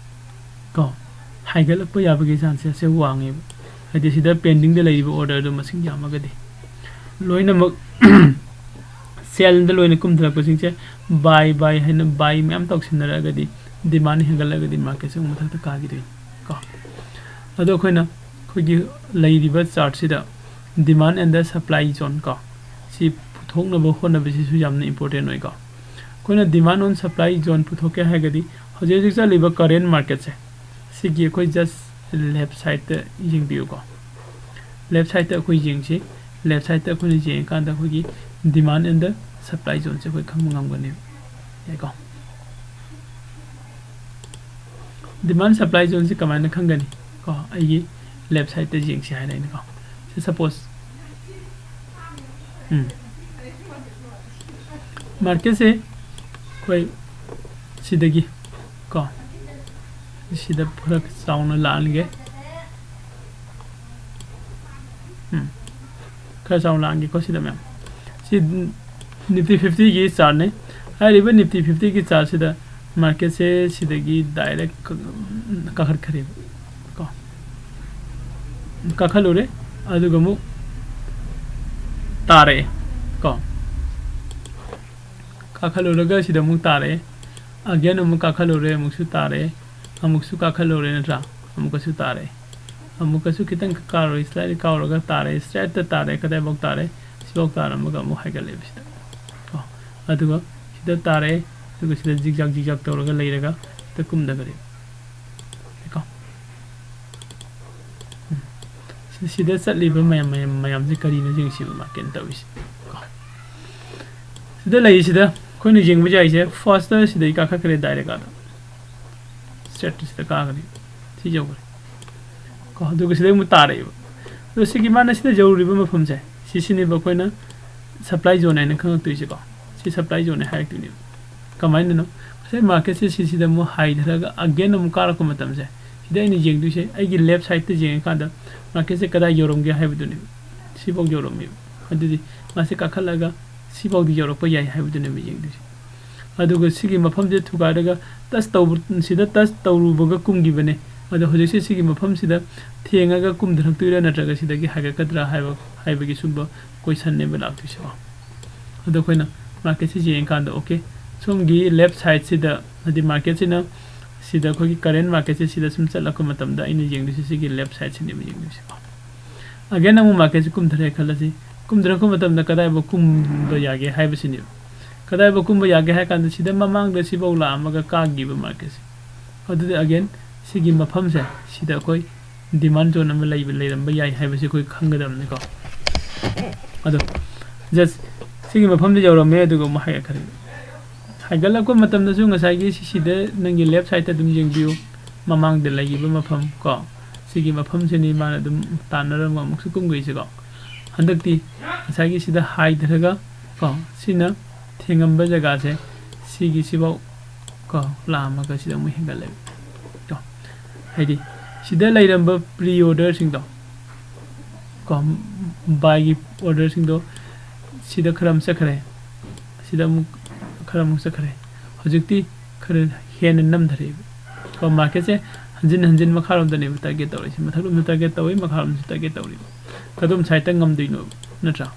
ꯀꯣ, ꯍꯥꯏꯒꯠꯂꯛꯄ ꯌꯥꯕꯒꯤ chances ꯁꯦ ꯋꯥꯡꯉꯦꯕ꯫ ꯍꯥꯏꯗꯤ ꯁꯤꯗ pendingꯗ ꯂꯩꯔꯤꯕ orderꯗꯣ ꯃꯁꯤꯡ ꯌꯥꯝꯃꯒꯗꯤ꯫ ꯂꯣꯏꯅꯃꯛ sellꯗ ꯂꯣꯏꯅ ꯀꯨꯝꯊꯔꯛꯄꯁꯤꯡꯁꯦ buy, buy ꯍꯥꯏꯅ buy ꯃꯌꯥꯝ ꯇꯧꯁꯤꯟꯅꯔꯛꯑꯒꯗꯤ, demand ꯍꯦꯟꯒꯠꯂꯒꯗꯤ marketꯁꯦ ꯑꯃꯨꯛ ꯃꯊꯛꯇ ꯀꯥꯈꯤꯗꯣꯏꯅꯤ ꯀꯣ꯫ ꯑꯗꯣ ꯑꯩꯈꯣꯏꯅ ꯑꯩꯈꯣꯏꯒꯤ ꯂꯩꯔꯤꯕ chartꯁꯤꯗ demand and the supply zone ꯀꯣ, ꯁꯤ ꯄꯨꯊꯣꯛꯅꯕ ꯍꯣꯠꯅꯕꯁꯤꯁꯨ ꯌꯥꯝꯅ important ꯑꯣꯏꯀꯣ꯫ ꯑꯩꯈꯣꯏꯅ demand on supply zone ꯄꯨꯊꯣꯛꯀꯦ ꯍꯥꯏꯔꯒꯗꯤ ꯍꯧꯖꯤꯛ ꯍꯧꯖꯤꯛ ꯆꯠꯂꯤꯕ current marketꯁꯦ, ꯁꯤꯒꯤ ꯑꯩꯈꯣꯏ just left sideꯇ ꯌꯦꯡꯕꯤꯌꯨꯀꯣ꯫ Left sideꯇ ꯑꯩꯈꯣꯏ ꯌꯦꯡꯁꯤ꯫ Left sideꯇ ꯑꯩꯈꯣꯏꯅ ꯌꯦꯡꯉꯀꯥꯟꯗ ꯑꯩꯈꯣꯏꯒꯤ demand and the supply zoneꯁꯦ ꯑꯩꯈꯣꯏ ꯈꯪꯕ ꯉꯝꯒꯅꯦꯕ꯫ ꯌꯥꯏꯀꯣ? Demand supply zoneꯁꯦ ꯀꯃꯥꯏꯅ ꯈꯪꯒꯅꯤ? ꯀꯣ, ꯑꯩꯒꯤ ꯂꯦꯐ ꯁꯥꯏꯠꯇ ꯌꯦꯡꯁꯤ ꯍꯥꯏꯔꯦ ꯑꯩꯅꯀꯣ꯫ ꯁꯤ ꯁꯄꯣꯁ, ꯎꯝ, ꯃꯥꯔꯀꯦꯠꯁꯦ ꯑꯩꯈꯣꯏ ꯁꯤꯗꯒꯤ ꯀꯣ, ꯁꯤꯗ ꯈꯔ ꯆꯥꯎꯅ ꯂꯥꯛꯍꯟꯒꯦ꯫ ꯎꯝ, ꯈꯔ ꯆꯥꯎꯅ ꯂꯥꯛꯍꯟꯒꯦꯀꯣ ꯁꯤꯗ ꯃꯌꯥꯝ꯫ ꯁꯤ ꯅꯤꯐꯇꯤ ꯐꯤꯐꯇꯤꯒꯤ ꯆꯥꯔꯠꯅꯤ꯫ ꯍꯥꯏꯔꯤꯕ ꯅꯤꯐꯇꯤ ꯐꯤꯐꯇꯤꯒꯤ ꯆꯥꯔꯠꯁꯤꯗ ꯃꯥꯔꯀꯦꯠꯁꯦ ꯁꯤꯗꯒꯤ ꯗꯥꯏꯔꯦꯛ ꯀꯥꯈꯠꯈ꯭ꯔꯦꯕ ꯀꯣ꯫ ꯀꯥꯈꯠꯂꯨꯔꯦ, ꯑꯗꯨꯒ ꯑꯃꯨꯛ ꯇꯥꯔꯛꯑꯦ ꯀꯣ꯫ ꯀꯥꯈꯠꯂꯨꯔꯒ ꯁꯤꯗ ꯑꯃꯨꯛ ꯇꯥꯔꯛꯑꯦ꯫ ꯑꯒꯦꯟ ꯑꯃꯨꯛ ꯀꯥꯈꯠꯂꯨꯔꯦ, ꯑꯃꯨꯛꯁꯨ ꯇꯥꯔꯛꯑꯦ꯫ ꯑꯃꯨꯛꯁꯨ ꯀꯥꯈꯠꯂꯨꯔꯦ ꯅꯠꯇ꯭ꯔꯥ? ꯑꯃꯨꯛꯀꯁꯨ ꯇꯥꯔꯛꯑꯦ꯫ ꯑꯃꯨꯛꯀꯁꯨ ꯈꯤꯇꯪ ꯀꯥꯔꯨꯔꯦ, ꯁ꯭ꯂꯥꯏꯠꯂꯤ ꯀꯥꯎꯔꯒ ꯇꯥꯔꯛꯑꯦ, ꯁ꯭ꯇ꯭ꯔꯦꯠꯇ ꯇꯥꯔꯛꯑꯦ꯫ ꯀꯗꯥꯏꯐꯥꯎ ꯇꯥꯔꯛꯑꯦ? ꯁꯤꯐꯥꯎ ꯇꯥꯔꯝꯃꯒ ꯑꯃꯨꯛ ꯍꯥꯏꯒꯠꯂꯦꯕ ꯁꯤꯗ ꯀꯣ꯫ ꯑꯗꯨꯒ ꯁꯤꯗ ꯇꯥꯔꯛꯑꯦ, ꯑꯗꯨꯒ ꯁꯤꯗ ꯖꯤꯛꯖꯥꯛ ꯖꯤꯛꯖꯥꯛ ꯇꯧꯔꯒ ꯂꯩꯔꯒ ꯁꯤꯗ ꯀꯨꯝꯊꯈ꯭ꯔꯦ ꯀꯣ꯫ ꯎꯝ꯫ ꯁꯤ-, ꯁꯤꯗ ꯆꯠꯂꯤꯕ ꯃꯌꯥꯝ, ꯃꯌꯥꯝ, ꯃꯌꯥꯝꯁꯦ ꯀꯔꯤꯅꯣ ꯌꯦꯡꯁꯤꯕ ꯃꯥꯔꯀꯦꯠꯅ ꯇꯧꯔꯤꯁꯦ ꯀꯣ꯫ ꯁꯤꯗ ꯂꯩꯔꯤꯁꯤꯗ ꯑꯩꯈꯣꯏꯅ ꯌꯦꯡꯕ ꯌꯥꯏꯁꯦ, ꯐꯥꯔꯁꯇ ꯁꯤꯗꯩ ꯀꯥꯈꯠꯈ꯭ꯔꯦ ꯗꯥꯏꯔꯦꯛ ꯑꯥꯗ꯫ ꯁ꯭ꯇ꯭ꯔꯦꯠꯇ ꯁꯤꯗ ꯀꯥꯈ꯭ꯔꯦ꯫ ꯁꯤ ꯌꯧꯈ꯭ꯔꯦ ꯀꯣ꯫ ꯑꯗꯨꯒ ꯁꯤꯗꯩ ꯑꯃꯨꯛ ꯇꯥꯔꯛꯑꯦꯕ꯫ ꯑꯗꯣ ꯁꯤꯒꯤ ꯃꯥꯅ ꯁꯤꯗ ꯌꯧꯔꯤꯕ ꯃꯐꯝꯁꯦ, ꯁꯤꯁꯤꯅꯦꯕ ꯑꯩꯈꯣꯏꯅ ꯁꯄ꯭ꯂꯥꯏ ꯖꯣꯟ ꯍꯥꯏꯅ ꯈꯪꯉꯛꯇꯣꯏꯁꯦꯀꯣ꯫ ꯁꯤ ꯁꯄ꯭ꯂꯥꯏ ꯖꯣꯟꯅꯦ ꯍꯥꯏꯔꯛꯇꯣꯏꯅꯦꯕ꯫ ꯀꯃꯥꯏꯅꯅꯣ? ꯉꯁꯥꯏ ꯃꯥꯔꯀꯦꯠꯁꯦ ꯁꯤꯁꯤꯗ ꯑꯃꯨꯛ ꯍꯥꯏꯊꯔꯒ ꯑꯒꯦꯟ ꯑꯃꯨꯛ ꯀꯥꯔꯛꯄ ꯃꯇꯝꯁꯦ, ꯁꯤꯗ ꯑꯩꯅ ꯌꯦꯡꯗꯣꯏꯁꯦ, ꯑꯩꯒꯤ ꯂꯦꯐ ꯁꯥꯏꯗꯇ ꯌꯦꯡꯉꯀꯥꯟꯗ ꯃꯥꯔꯀꯦꯠꯁꯦ ꯀꯗꯥꯏ ꯌꯧꯔꯝꯒꯦ ꯍꯥꯏꯕꯗꯨꯅꯦꯕ꯫ ꯁꯤꯐꯥꯎ ꯌꯧꯔꯝꯃꯦꯕ꯫ ꯑꯗꯨꯗꯤ ꯃꯥꯁꯦ ꯀꯥꯈꯠꯂꯒ ꯁꯤꯐꯥꯎꯗꯤ ꯌꯧꯔꯛꯄ ꯌꯥꯏ ꯍꯥꯏꯕꯗꯨꯅꯦꯕ ꯌꯦꯡꯗꯣꯏꯁꯦ꯫ ꯑꯗꯨꯒ ꯁꯤꯒꯤ ꯃꯐꯝꯁꯤꯗ ꯊꯨꯒꯥꯏꯔꯒ ꯇꯁ ꯇꯧꯕ, ꯁꯤꯗ ꯇꯁ ꯇꯧꯔꯨꯕꯒ ꯀꯨꯝꯈꯤꯕꯅꯦ꯫ ꯑꯗꯣ ꯍꯧꯖꯤꯛꯁꯦ ꯁꯤꯒꯤ ꯃꯐꯝꯁꯤꯗ ꯊꯦꯡꯉꯒ ꯀꯨꯝꯊꯔꯛꯇꯣꯏꯔꯥ ꯅꯠꯇ꯭ꯔꯒ ꯁꯤꯗꯒꯤ ꯍꯥꯏꯒꯠꯀꯗ꯭ꯔꯥ ꯍꯥꯏꯕ, ꯍꯥꯏꯕꯒꯤ ꯁꯨꯝꯕ ꯀꯣꯏꯁꯟꯅꯦꯕ ꯂꯥꯛꯇꯣꯏꯁꯦꯀꯣ꯫ ꯑꯗꯣ ꯑꯩꯈꯣꯏꯅ ꯃꯥꯔꯀꯦꯠꯁꯦ ꯌꯦꯡꯉꯀꯥꯟꯗ, ꯑꯣꯀꯦ, ꯁꯣꯝꯒꯤ ꯂꯦꯐ ꯁꯥꯏꯗꯁꯤꯗ, ꯍꯥꯏꯗꯤ ꯃꯥꯔꯀꯦꯠꯁꯤꯅ ꯁꯤꯗ ꯑꯩꯈꯣꯏꯒꯤ ꯀꯔꯦꯟ ꯃꯥꯔꯀꯦꯠꯁꯦ ꯁꯤꯗ ꯁꯨꯝ ꯆꯠꯂꯛꯄ ꯃꯇꯝꯗ ꯑꯩꯅ ꯌꯦꯡꯗꯣꯏꯁꯦ ꯁꯤꯒꯤ ꯂꯦꯐ ꯁꯥꯏꯗꯁꯤꯅꯦꯕ ꯌꯦꯡꯗꯣꯏꯁꯦꯀꯣ꯫ ꯑꯒꯦꯟ ꯑꯃꯨꯛ ꯃꯥꯔꯀꯦꯠꯁꯦ ꯀꯨꯝꯊꯔꯦ ꯈꯜꯂꯁꯤ꯫ ꯀꯨꯝꯊꯔꯛꯄ ꯃꯇꯝꯗ ꯀꯗꯥꯏꯐꯥꯎ ꯀꯨꯝꯕ ꯌꯥꯒꯦ ꯍꯥꯏꯕꯁꯤꯅꯦꯕ꯫ ꯀꯗꯥꯏꯐꯥꯎ ꯀꯨꯝꯕ ꯌꯥꯒꯦ ꯍꯥꯏ ꯀꯥꯟꯗ ꯁꯤꯗ ꯃꯃꯥꯡꯗ ꯁꯤꯐꯥꯎ ꯂꯥꯛꯑꯝꯃꯒ ꯀꯥꯈꯤꯕ ꯃꯥꯔꯀꯦꯠꯁꯦ꯫ ꯑꯗꯨꯗꯤ ꯑꯒꯦꯟ ꯁꯤꯒꯤ ꯃꯐꯝꯁꯦ ꯁꯤꯗ ꯑꯩꯈꯣꯏ ꯗꯤꯃꯥꯟ ꯖꯣꯟ ꯑꯃ ꯂꯩꯕ, ꯂꯩꯔꯝꯕ ꯌꯥꯏ ꯍꯥꯏꯕꯁꯤ ꯑꯩꯈꯣꯏ ꯈꯪꯒꯗꯕꯅꯤꯀꯣ꯫ ꯑꯗꯣ ꯖꯁ ꯁꯤꯒꯤ ꯃꯐꯝꯗ ꯌꯧꯔꯝꯃꯦ, ꯑꯗꯨꯒ ꯑꯃꯨꯛ ꯍꯥꯏꯒꯠꯈ꯭ꯔꯦ꯫ ꯍꯥꯏꯒꯠꯂꯛꯄ ꯃꯇꯝꯗꯁꯨ ꯉꯁꯥꯏꯒꯤ ꯁꯤꯁꯤꯗ ꯅꯪꯒꯤ ꯂꯦꯐ ꯁꯥꯏꯗꯇ ꯑꯗꯨꯝ ꯌꯦꯡꯕꯤꯌꯨ, ꯃꯃꯥꯡꯗ ꯂꯩꯈꯤꯕ ꯃꯐꯝ ꯀꯣ꯫ ꯁꯤꯒꯤ ꯃꯐꯝꯁꯤꯅꯤ ꯃꯥꯅ ꯑꯗꯨꯝ ꯇꯥꯟꯅꯔꯝꯕ ꯑꯃꯨꯛꯁꯨ ꯀꯨꯝꯈ꯭ꯔꯤꯁꯤꯀꯣ꯫ ꯍꯟꯗꯛꯇꯤ ꯉꯁꯥꯏꯒꯤ ꯁꯤꯗ ꯍꯥꯏꯊꯔꯒ ꯀꯣ, ꯁꯤꯅ ꯊꯦꯡꯉꯝꯕ ꯖꯒꯥꯁꯦ, ꯁꯤꯒꯤꯁꯤꯐꯥꯎ ꯀꯣ, ꯂꯥꯛꯑꯝꯃꯒ ꯁꯤꯗ ꯑꯃꯨꯛ ꯍꯦꯟꯒꯠꯂꯦꯕ ꯀꯣ꯫ ꯍꯥꯏꯗꯤ ꯁꯤꯗ ꯂꯩꯔꯝꯕ ꯄ꯭ꯔꯤ ꯑꯣꯔꯗꯔꯁꯤꯡꯗꯣ ꯀꯣ, ꯕꯥꯏꯒꯤ ꯑꯣꯔꯗꯔꯁꯤꯡꯗꯣ ꯁꯤꯗ ꯈꯔ ꯑꯃ ꯆꯠꯈ꯭ꯔꯦ, ꯁꯤꯗ ꯑꯃꯨꯛ ꯈꯔ ꯑꯃꯨꯛ ꯆꯠꯈ꯭ꯔꯦ꯫ ꯍꯧꯖꯤꯛꯇꯤ ꯈꯔ ꯍꯦꯟꯅ ꯅꯝꯊꯔꯛꯑꯦꯕ ꯀꯣ꯫ ꯃꯥꯔꯀꯦꯠꯁꯦ ꯍꯟꯖꯤꯟ ꯍꯟꯖꯤꯟ ꯃꯈꯥꯔꯣꯝꯗꯅꯦꯕ ꯇꯥꯔꯒꯦꯠ ꯇꯧꯔꯤꯁꯦ꯫ ꯃꯊꯛꯂꯣꯝꯁꯨ ꯇꯥꯔꯒꯦꯠ ꯇꯧꯏ, ꯃꯈꯥꯔꯣꯝꯁꯨ ꯇꯥꯔꯒꯦꯠ ꯇꯧꯔꯤꯕ꯫ ꯀꯗꯣꯝ ꯁꯥꯏꯠꯇ ꯉꯝꯗꯣꯏꯅꯣꯕ, ꯅꯠꯇ꯭ꯔꯥ?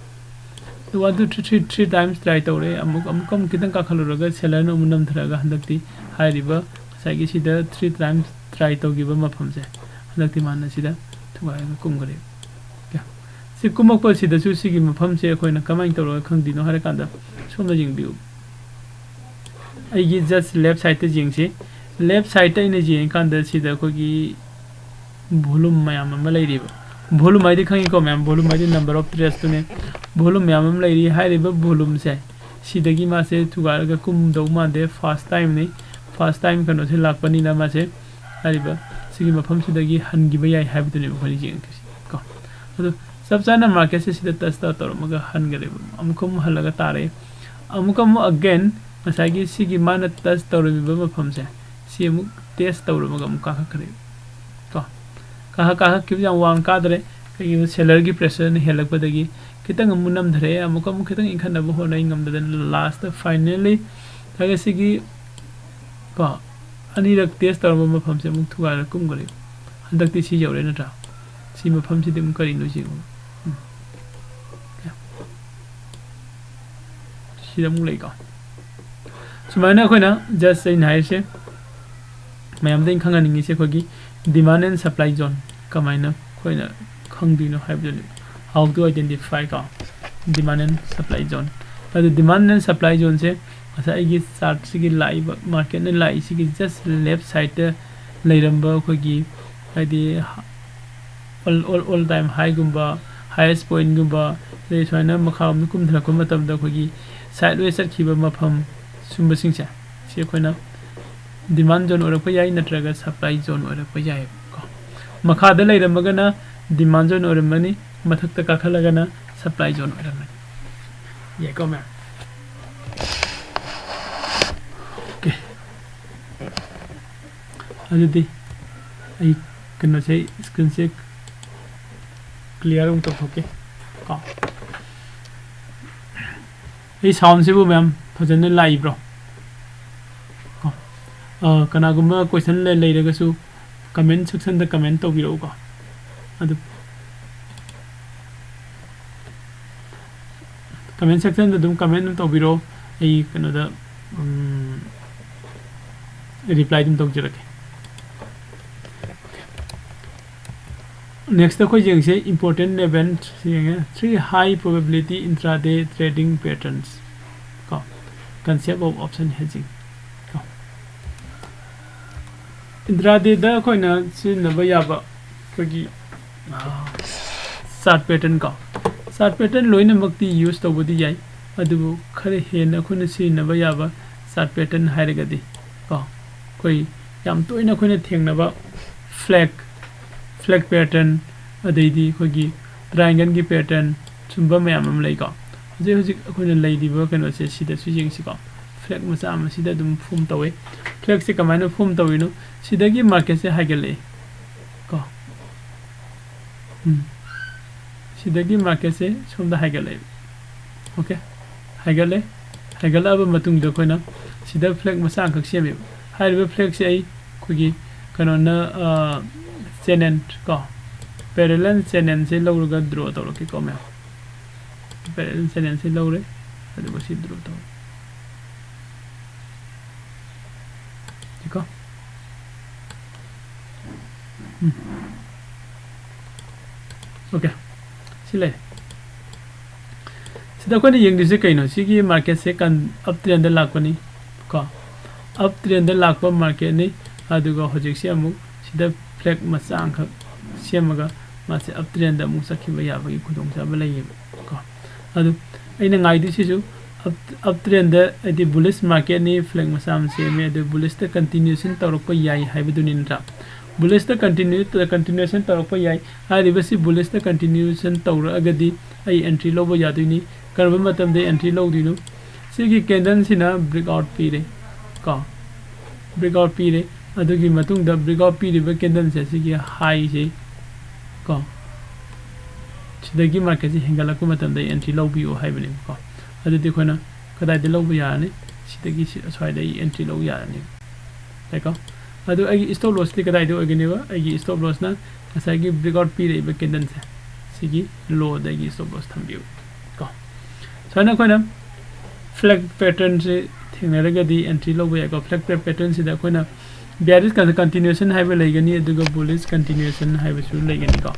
ꯑꯗꯨ one, two, three, three, three times try ꯇꯧꯔꯦ꯫ ꯑꯃꯨꯛ, ꯑꯃꯨꯛꯀ ꯑꯃꯨꯛ ꯈꯤꯇꯪ ꯀꯥꯈꯠꯂꯨꯔꯒ ꯁꯦꯂꯔꯅ ꯑꯃꯨꯛ ꯅꯝꯊꯔꯒ ꯍꯟꯗꯛꯇꯤ ꯍꯥꯏꯔꯤꯕ ꯉꯁꯥꯏꯒꯤ ꯁꯤꯗ three times try ꯇꯧꯈꯤꯕ ꯃꯐꯝꯁꯦ ꯍꯟꯗꯛꯇꯤ ꯃꯥꯅ ꯁꯤꯗ ꯊꯨꯒꯥꯏꯔꯒ ꯀꯨꯝꯈ꯭ꯔꯦ꯫ ꯁꯤ ꯀꯨꯝꯃꯛꯄꯁꯤꯗꯁꯨ ꯁꯤꯒꯤ ꯃꯐꯝꯁꯦ ꯑꯩꯈꯣꯏꯅ ꯀꯃꯥꯏꯅ ꯇꯧꯔꯒ ꯈꯪꯗꯣꯏꯅꯣ ꯍꯥꯏꯔꯀꯥꯟꯗ ꯁꯣꯝꯗ ꯌꯦꯡꯕꯤꯌꯨ꯫ ꯑꯩꯒꯤ just left sideꯇ ꯌꯦꯡꯁꯤ꯫ Left sideꯇ ꯑꯩꯅ ꯌꯦꯡꯉꯀꯥꯟꯗ ꯁꯤꯗ ꯑꯩꯈꯣꯏꯒꯤ volume ꯃꯌꯥꯝ ꯑꯃ ꯂꯩꯔꯤꯕ꯫ Volume ꯍꯥꯏꯗꯤ ꯈꯪꯉꯤꯀꯣ ꯃꯌꯥꯝ, volume ꯍꯥꯏꯗꯤ number of trades ꯇꯨꯅꯦ꯫ Volume ꯃꯌꯥꯝ ꯑꯃ ꯂꯩꯔꯤ꯫ ꯍꯥꯏꯔꯤꯕ volumeꯁꯦ ꯁꯤꯗꯒꯤ ꯃꯥꯁꯦ ꯊꯨꯒꯥꯏꯔꯒ ꯀꯨꯝꯗꯧ ꯃꯥꯟꯗꯦ꯫ First timeꯅꯤ꯫ First time ꯀꯩꯅꯣꯁꯦ ꯂꯥꯛꯄꯅꯤꯅ ꯃꯥꯁꯦ ꯍꯥꯏꯔꯤꯕ ꯁꯤꯒꯤ ꯃꯐꯝꯁꯤꯗꯒꯤ ꯍꯟꯈꯤꯕ ꯌꯥꯏ ꯍꯥꯏꯕꯗꯨꯅꯦꯕ ꯑꯩꯈꯣꯏꯅ ꯌꯦꯡꯉꯛꯇꯣꯏꯁꯤ ꯀꯣ꯫ ꯑꯗꯣ ꯆꯞ ꯆꯥꯅ ꯃꯥꯔꯀꯦꯠꯁꯦ ꯁꯤꯗ touch ꯇꯧꯔ ꯇꯧꯔꯝꯃꯒ ꯍꯟꯈ꯭ꯔꯦꯕ꯫ ꯑꯃꯨꯛꯀ ꯑꯃꯨꯛ ꯍꯜꯂꯒ ꯇꯥꯔꯛꯑꯦ꯫ ꯑꯃꯨꯛꯀ ꯑꯃꯨꯛ again ꯉꯁꯥꯏꯒꯤ ꯁꯤꯒꯤ ꯃꯥꯅ touch ꯇꯧꯔꯝꯃꯤꯕ ꯃꯐꯝꯁꯦ ꯁꯤ ꯑꯃꯨꯛ test ꯇꯧꯔꯝꯃꯒ ꯑꯃꯨꯛ ꯀꯥꯈꯠꯈ꯭ꯔꯦ ꯀꯣ꯫ ꯀꯥꯈꯠ-, ꯀꯥꯈꯠꯈꯤꯕꯁꯦ ꯌꯥꯝ ꯋꯥꯡ ꯀꯥꯗ꯭ꯔꯦ꯫ ꯀꯩꯒꯤꯅꯣ? Sellerꯒꯤ pressureꯅ ꯍꯦꯜꯂꯛꯄꯗꯒꯤ ꯈꯤꯇꯪ ꯑꯃꯨꯛ ꯅꯝꯊꯔꯛꯑꯦ꯫ ꯑꯃꯨꯛꯀ ꯑꯃꯨꯛ ꯈꯤꯇꯪ ꯏꯪꯈꯠꯅꯕ ꯍꯣꯠꯅꯩ, ꯉꯝꯗꯗꯅ lastꯇ finally ꯉꯁꯥꯏꯒꯤ ꯁꯤꯒꯤ ꯀꯣ ꯑꯅꯤꯔꯛ test ꯇꯧꯔꯝꯕ ꯃꯐꯝꯁꯦ ꯑꯃꯨꯛ ꯊꯨꯒꯥꯏꯔꯒ ꯀꯨꯝꯈ꯭ꯔꯦ꯫ ꯍꯟꯗꯛꯇꯤ ꯁꯤ ꯌꯧꯔꯦ ꯅꯠꯇ꯭ꯔꯥ? ꯁꯤ ꯃꯐꯝꯁꯤꯗꯤ ꯑꯃꯨꯛ ꯀꯔꯤꯅꯣ ꯌꯦꯡꯉꯨ꯫ ꯎꯝ꯫ ꯁꯤꯗ ꯑꯃꯨꯛ ꯂꯩꯀꯣ꯫ ꯁꯨꯃꯥꯏꯅ ꯑꯩꯈꯣꯏꯅ just ꯑꯩꯅ ꯍꯥꯏꯔꯤꯁꯦ ꯃꯌꯥꯝꯗ ꯑꯩꯅ ꯈꯪꯍꯟꯅꯤꯡꯉꯤꯁꯦ ꯑꯩꯈꯣꯏꯒꯤ demand and supply zone ꯀꯃꯥꯏꯅ ꯑꯩꯈꯣꯏꯅ ꯈꯪꯗꯣꯏꯅꯣ ꯍꯥꯏꯕꯗꯨꯅꯤ꯫ How to identify ꯀꯣ demand and supply zone꯫ ꯑꯗꯨ demand and supply zoneꯁꯦ ꯉꯁꯥꯏ ꯑꯩꯒꯤ chartꯁꯤꯒꯤ ꯂꯥꯛꯏꯕ marketꯅ ꯂꯥꯛꯏꯁꯤꯒꯤ just left sideꯇ ꯂꯩꯔꯝꯕ ꯑꯩꯈꯣꯏꯒꯤ ꯍꯥꯏꯗꯤ all, all, all time highꯒꯨꯝꯕ, highest pointꯒꯨꯝꯕ, ꯑꯗꯩ ꯁꯨꯃꯥꯏꯅ ꯃꯈꯥꯔꯣꯝꯗ ꯀꯨꯝꯊꯔꯛꯄ ꯃꯇꯝꯗ ꯑꯩꯈꯣꯏꯒꯤ sideways ꯆꯠꯈꯤꯕ ꯃꯐꯝ ꯁꯨꯝꯕꯁꯤꯡꯁꯦ ꯁꯤ ꯑꯩꯈꯣꯏꯅ demand zone ꯑꯣꯏꯔꯛꯄ ꯌꯥꯏ ꯅꯠꯇ꯭ꯔꯒ supply zone ꯑꯣꯏꯔꯛꯄ ꯌꯥꯏꯑꯕꯀꯣ꯫ ꯃꯈꯥꯗ ꯂꯩꯔꯝꯃꯒꯅ demand zone ꯑꯣꯏꯔꯝꯃꯅꯤ, ꯃꯊꯛꯇ ꯀꯥꯈꯠꯂꯒꯅ supply zone ꯑꯣꯏꯔꯝꯃꯅꯤ꯫ ꯌꯥꯏꯀꯣ ꯃꯌꯥꯝ? Okay꯫ ꯑꯗꯨꯗꯤ ꯑꯩ ꯀꯩꯅꯣꯁꯦ, screenꯁꯦ clear ꯑꯃꯨꯛ ꯇꯧꯊꯣꯛꯀꯦ ꯀꯣ꯫ ꯑꯩ soundꯁꯤꯕꯨ ꯃꯌꯥꯝ ꯐꯖꯅ ꯂꯥꯛꯏꯕ꯭ꯔꯣ? ꯀꯣ꯫ ꯑ, ꯀꯅꯥꯒꯨꯝꯕ question ꯂꯩ-, ꯂꯩꯔꯒꯁꯨ comment sectionꯗ comment ꯇꯧꯕꯤꯔꯛꯎꯀꯣ꯫ ꯑꯗꯨ comment sectionꯗ ꯑꯗꯨꯝ comment ꯑꯗꯨꯝ ꯇꯧꯕꯤꯔꯛꯑꯣ꯫ ꯑꯩ ꯀꯩꯅꯣꯗ, ꯎꯝ, reply ꯑꯗꯨꯝ ꯇꯧꯖꯔꯛꯀꯦ꯫ Next ꯑꯩꯈꯣꯏ ꯌꯦꯡꯁꯦ, important event ꯁꯤ ꯌꯦꯡꯉꯦ, three high probability intraday trading patterns ꯀꯣ, concept of option hedging ꯀꯣ꯫ Intradayꯗ ꯑꯩꯈꯣꯏꯅ ꯁꯤꯖꯤꯟꯅꯕ ꯌꯥꯕ ꯑꯩꯈꯣꯏꯒꯤ, ꯑꯥ, chart pattern ꯀꯣ, chart pattern ꯂꯣꯏꯅꯃꯛꯇꯤ use ꯇꯧꯕꯗꯤ ꯌꯥꯏ, ꯑꯗꯨꯕꯨ ꯈꯔ ꯍꯦꯟꯅ ꯑꯩꯈꯣꯏꯅ ꯁꯤꯖꯤꯟꯅꯕ ꯌꯥꯕ chart pattern ꯍꯥꯏꯔꯒꯗꯤ ꯀꯣ, ꯑꯩꯈꯣꯏ ꯌꯥꯝ ꯇꯣꯏꯅ ꯑꯩꯈꯣꯏꯅ ꯊꯦꯡꯅꯕ flag, flag pattern, ꯑꯗꯩꯗꯤ ꯑꯩꯈꯣꯏꯒꯤ triangleꯒꯤ pattern, ꯁꯨꯝꯕ ꯃꯌꯥꯝ ꯑꯃ ꯂꯩꯀꯣ꯫ ꯍꯧꯖꯤꯛ ꯍꯧꯖꯤꯛ ꯑꯩꯈꯣꯏꯅ ꯂꯩꯔꯤꯕ ꯀꯩꯅꯣꯁꯦ ꯁꯤꯗꯁꯨ ꯌꯦꯡꯁꯤꯀꯣ꯫ Flag ꯃꯆꯥ ꯑꯃ ꯁꯤꯗ ꯑꯗꯨꯝ form ꯇꯧꯋꯦ꯫ Flagꯁꯦ ꯀꯃꯥꯏꯅ form ꯇꯧꯔꯤꯅꯣ? ꯁꯤꯗꯒꯤ marketꯁꯦ ꯍꯥꯏꯒꯠꯂꯛꯑꯦ ꯀꯣ꯫ ꯎꯝ꯫ ꯁꯤꯗꯒꯤ marketꯁꯦ ꯁꯣꯝꯗ ꯍꯥꯏꯒꯠꯂꯛꯑꯦ꯫ Okay꯫ ꯍꯥꯏꯒꯠꯂꯦ꯫ ꯍꯥꯏꯒꯠꯂꯛꯑꯕ ꯃꯇꯨꯡꯗ ꯑꯩꯈꯣꯏꯅ ꯁꯤꯗ flag ꯃꯆꯥ ꯑꯃꯈꯛ ꯁꯦꯝꯃꯦꯕ꯫ ꯍꯥꯏꯔꯤꯕ flagꯁꯦ ꯑꯩ ꯑꯩꯈꯣꯏꯒꯤ ꯀꯩꯅꯣꯅ, ꯑ, channel ꯀꯣ, parallel channelꯁꯦ ꯂꯧꯔꯒ draw ꯇꯧꯔꯛꯀꯦꯀꯣ ꯃꯌꯥꯝ꯫ Parallel channelꯁꯦ ꯂꯧꯔꯦ, ꯑꯗꯨꯒ ꯁꯤ draw ꯇꯧꯔꯦ꯫ ꯁꯤꯀꯣ꯫ ꯎꯝ꯫ Okay꯫ ꯁꯤ ꯂꯩ꯫ ꯁꯤꯗ ꯑꯩꯈꯣꯏꯅ ꯌꯦꯡꯗꯣꯏꯁꯦ ꯀꯩꯅꯣ? ꯁꯤꯒꯤ marketꯁꯦ ꯀꯟ-, uptrendꯗ ꯂꯥꯛꯄꯅꯤ ꯀꯣ꯫ Uptrendꯗ ꯂꯥꯛꯄ marketꯅꯤ꯫ ꯑꯗꯨꯒ ꯍꯧꯖꯤꯛꯁꯦ ꯑꯃꯨꯛ ꯁꯤꯗ flag ꯃꯆꯥ ꯑꯃꯈꯛ ꯁꯦꯝꯃꯒ ꯃꯥꯁꯦ uptrendꯗ ꯑꯃꯨꯛ ꯆꯠꯈꯤꯕ ꯌꯥꯕꯒꯤ ꯈꯨꯗꯣꯡꯆꯥꯕ ꯂꯩꯌꯦꯕ ꯀꯣ꯫ ꯑꯗꯨ ꯑꯩꯅ ꯉꯥꯏꯗꯣꯏꯁꯤꯁꯨ up-, uptrendꯗ, ꯍꯥꯏꯗꯤ bullish marketꯅꯤ, flag ꯃꯆꯥ ꯑꯃ ꯁꯦꯝꯃꯦ, ꯑꯗꯨ bullishꯇ continuation ꯇꯧꯔꯛꯄ ꯌꯥꯏ ꯍꯥꯏꯕꯗꯨꯅꯤ ꯅꯠꯇ꯭ꯔꯥ? Bullish ꯇ continue continuation ꯇꯧꯔꯛꯄ ꯌꯥꯏ꯫ ꯍꯥꯏꯔꯤꯕꯁꯤ bullish ꯇ continuation ꯇꯧꯔꯛꯑꯒꯗꯤ ꯑꯩ entry ꯂꯧꯕ ꯌꯥꯗꯣꯏꯅꯤ꯫ ꯀꯔꯝꯕ ꯃꯇꯝꯗ entry ꯂꯧꯗꯣꯏꯅꯣ? ꯁꯤꯒꯤ candle ꯁꯤꯅ breakout ꯄꯤꯔꯦ ꯀꯣ, breakout ꯄꯤꯔꯦ꯫ ꯑꯗꯨꯒꯤ ꯃꯇꯨꯡꯗ breakout ꯄꯤꯔꯤꯕ candle ꯁꯦ ꯁꯤꯒꯤ high ꯁꯦ ꯀꯣ, ꯁꯤꯗꯒꯤ market ꯁꯦ ꯍꯦꯟꯒꯠꯂꯛꯄ ꯃꯇꯝꯗ entry ꯂꯧꯕꯤꯌꯨ ꯍꯥꯏꯕꯅꯦꯕꯀꯣ꯫ ꯑꯗꯨꯗꯤ ꯑꯩꯈꯣꯏꯅ ꯀꯗꯥꯏꯗ ꯂꯧꯕ ꯌꯥꯔꯅꯤ? ꯁꯤꯗꯒꯤ ꯁꯤ ꯑꯁ꯭ꯋꯥꯏꯗ ꯑꯩ entry ꯂꯧꯕ ꯌꯥꯔꯅꯤ꯫ ꯌꯥꯏꯀꯣ? ꯑꯗꯨ ꯑꯩꯒꯤ stop loss ꯇꯤ ꯀꯗꯥꯏꯗ ꯑꯣꯏꯒꯅꯦꯕ? ꯑꯩꯒꯤ stop loss ꯅ ꯉꯁꯥꯏꯒꯤ breakout ꯄꯤꯔꯛꯏꯕ candle ꯁꯦ, ꯁꯤꯒꯤ low ꯗ ꯑꯩꯒꯤ stop loss ꯊꯝꯕꯤꯌꯨ ꯀꯣ꯫ ꯁꯨꯃꯥꯏꯅ ꯑꯩꯈꯣꯏꯅ flag pattern ꯁꯦ ꯊꯦꯡꯅꯔꯒꯗꯤ entry ꯂꯧꯕ ꯌꯥꯏꯀꯣ꯫ Flag pattern ꯁꯤꯗ ꯑꯩꯈꯣꯏꯅ bearish continuation ꯍꯥꯏꯕ ꯂꯩꯒꯅꯤ, ꯑꯗꯨꯒ bullish continuation ꯍꯥꯏꯕꯁꯨ ꯂꯩꯒꯅꯤꯀꯣ꯫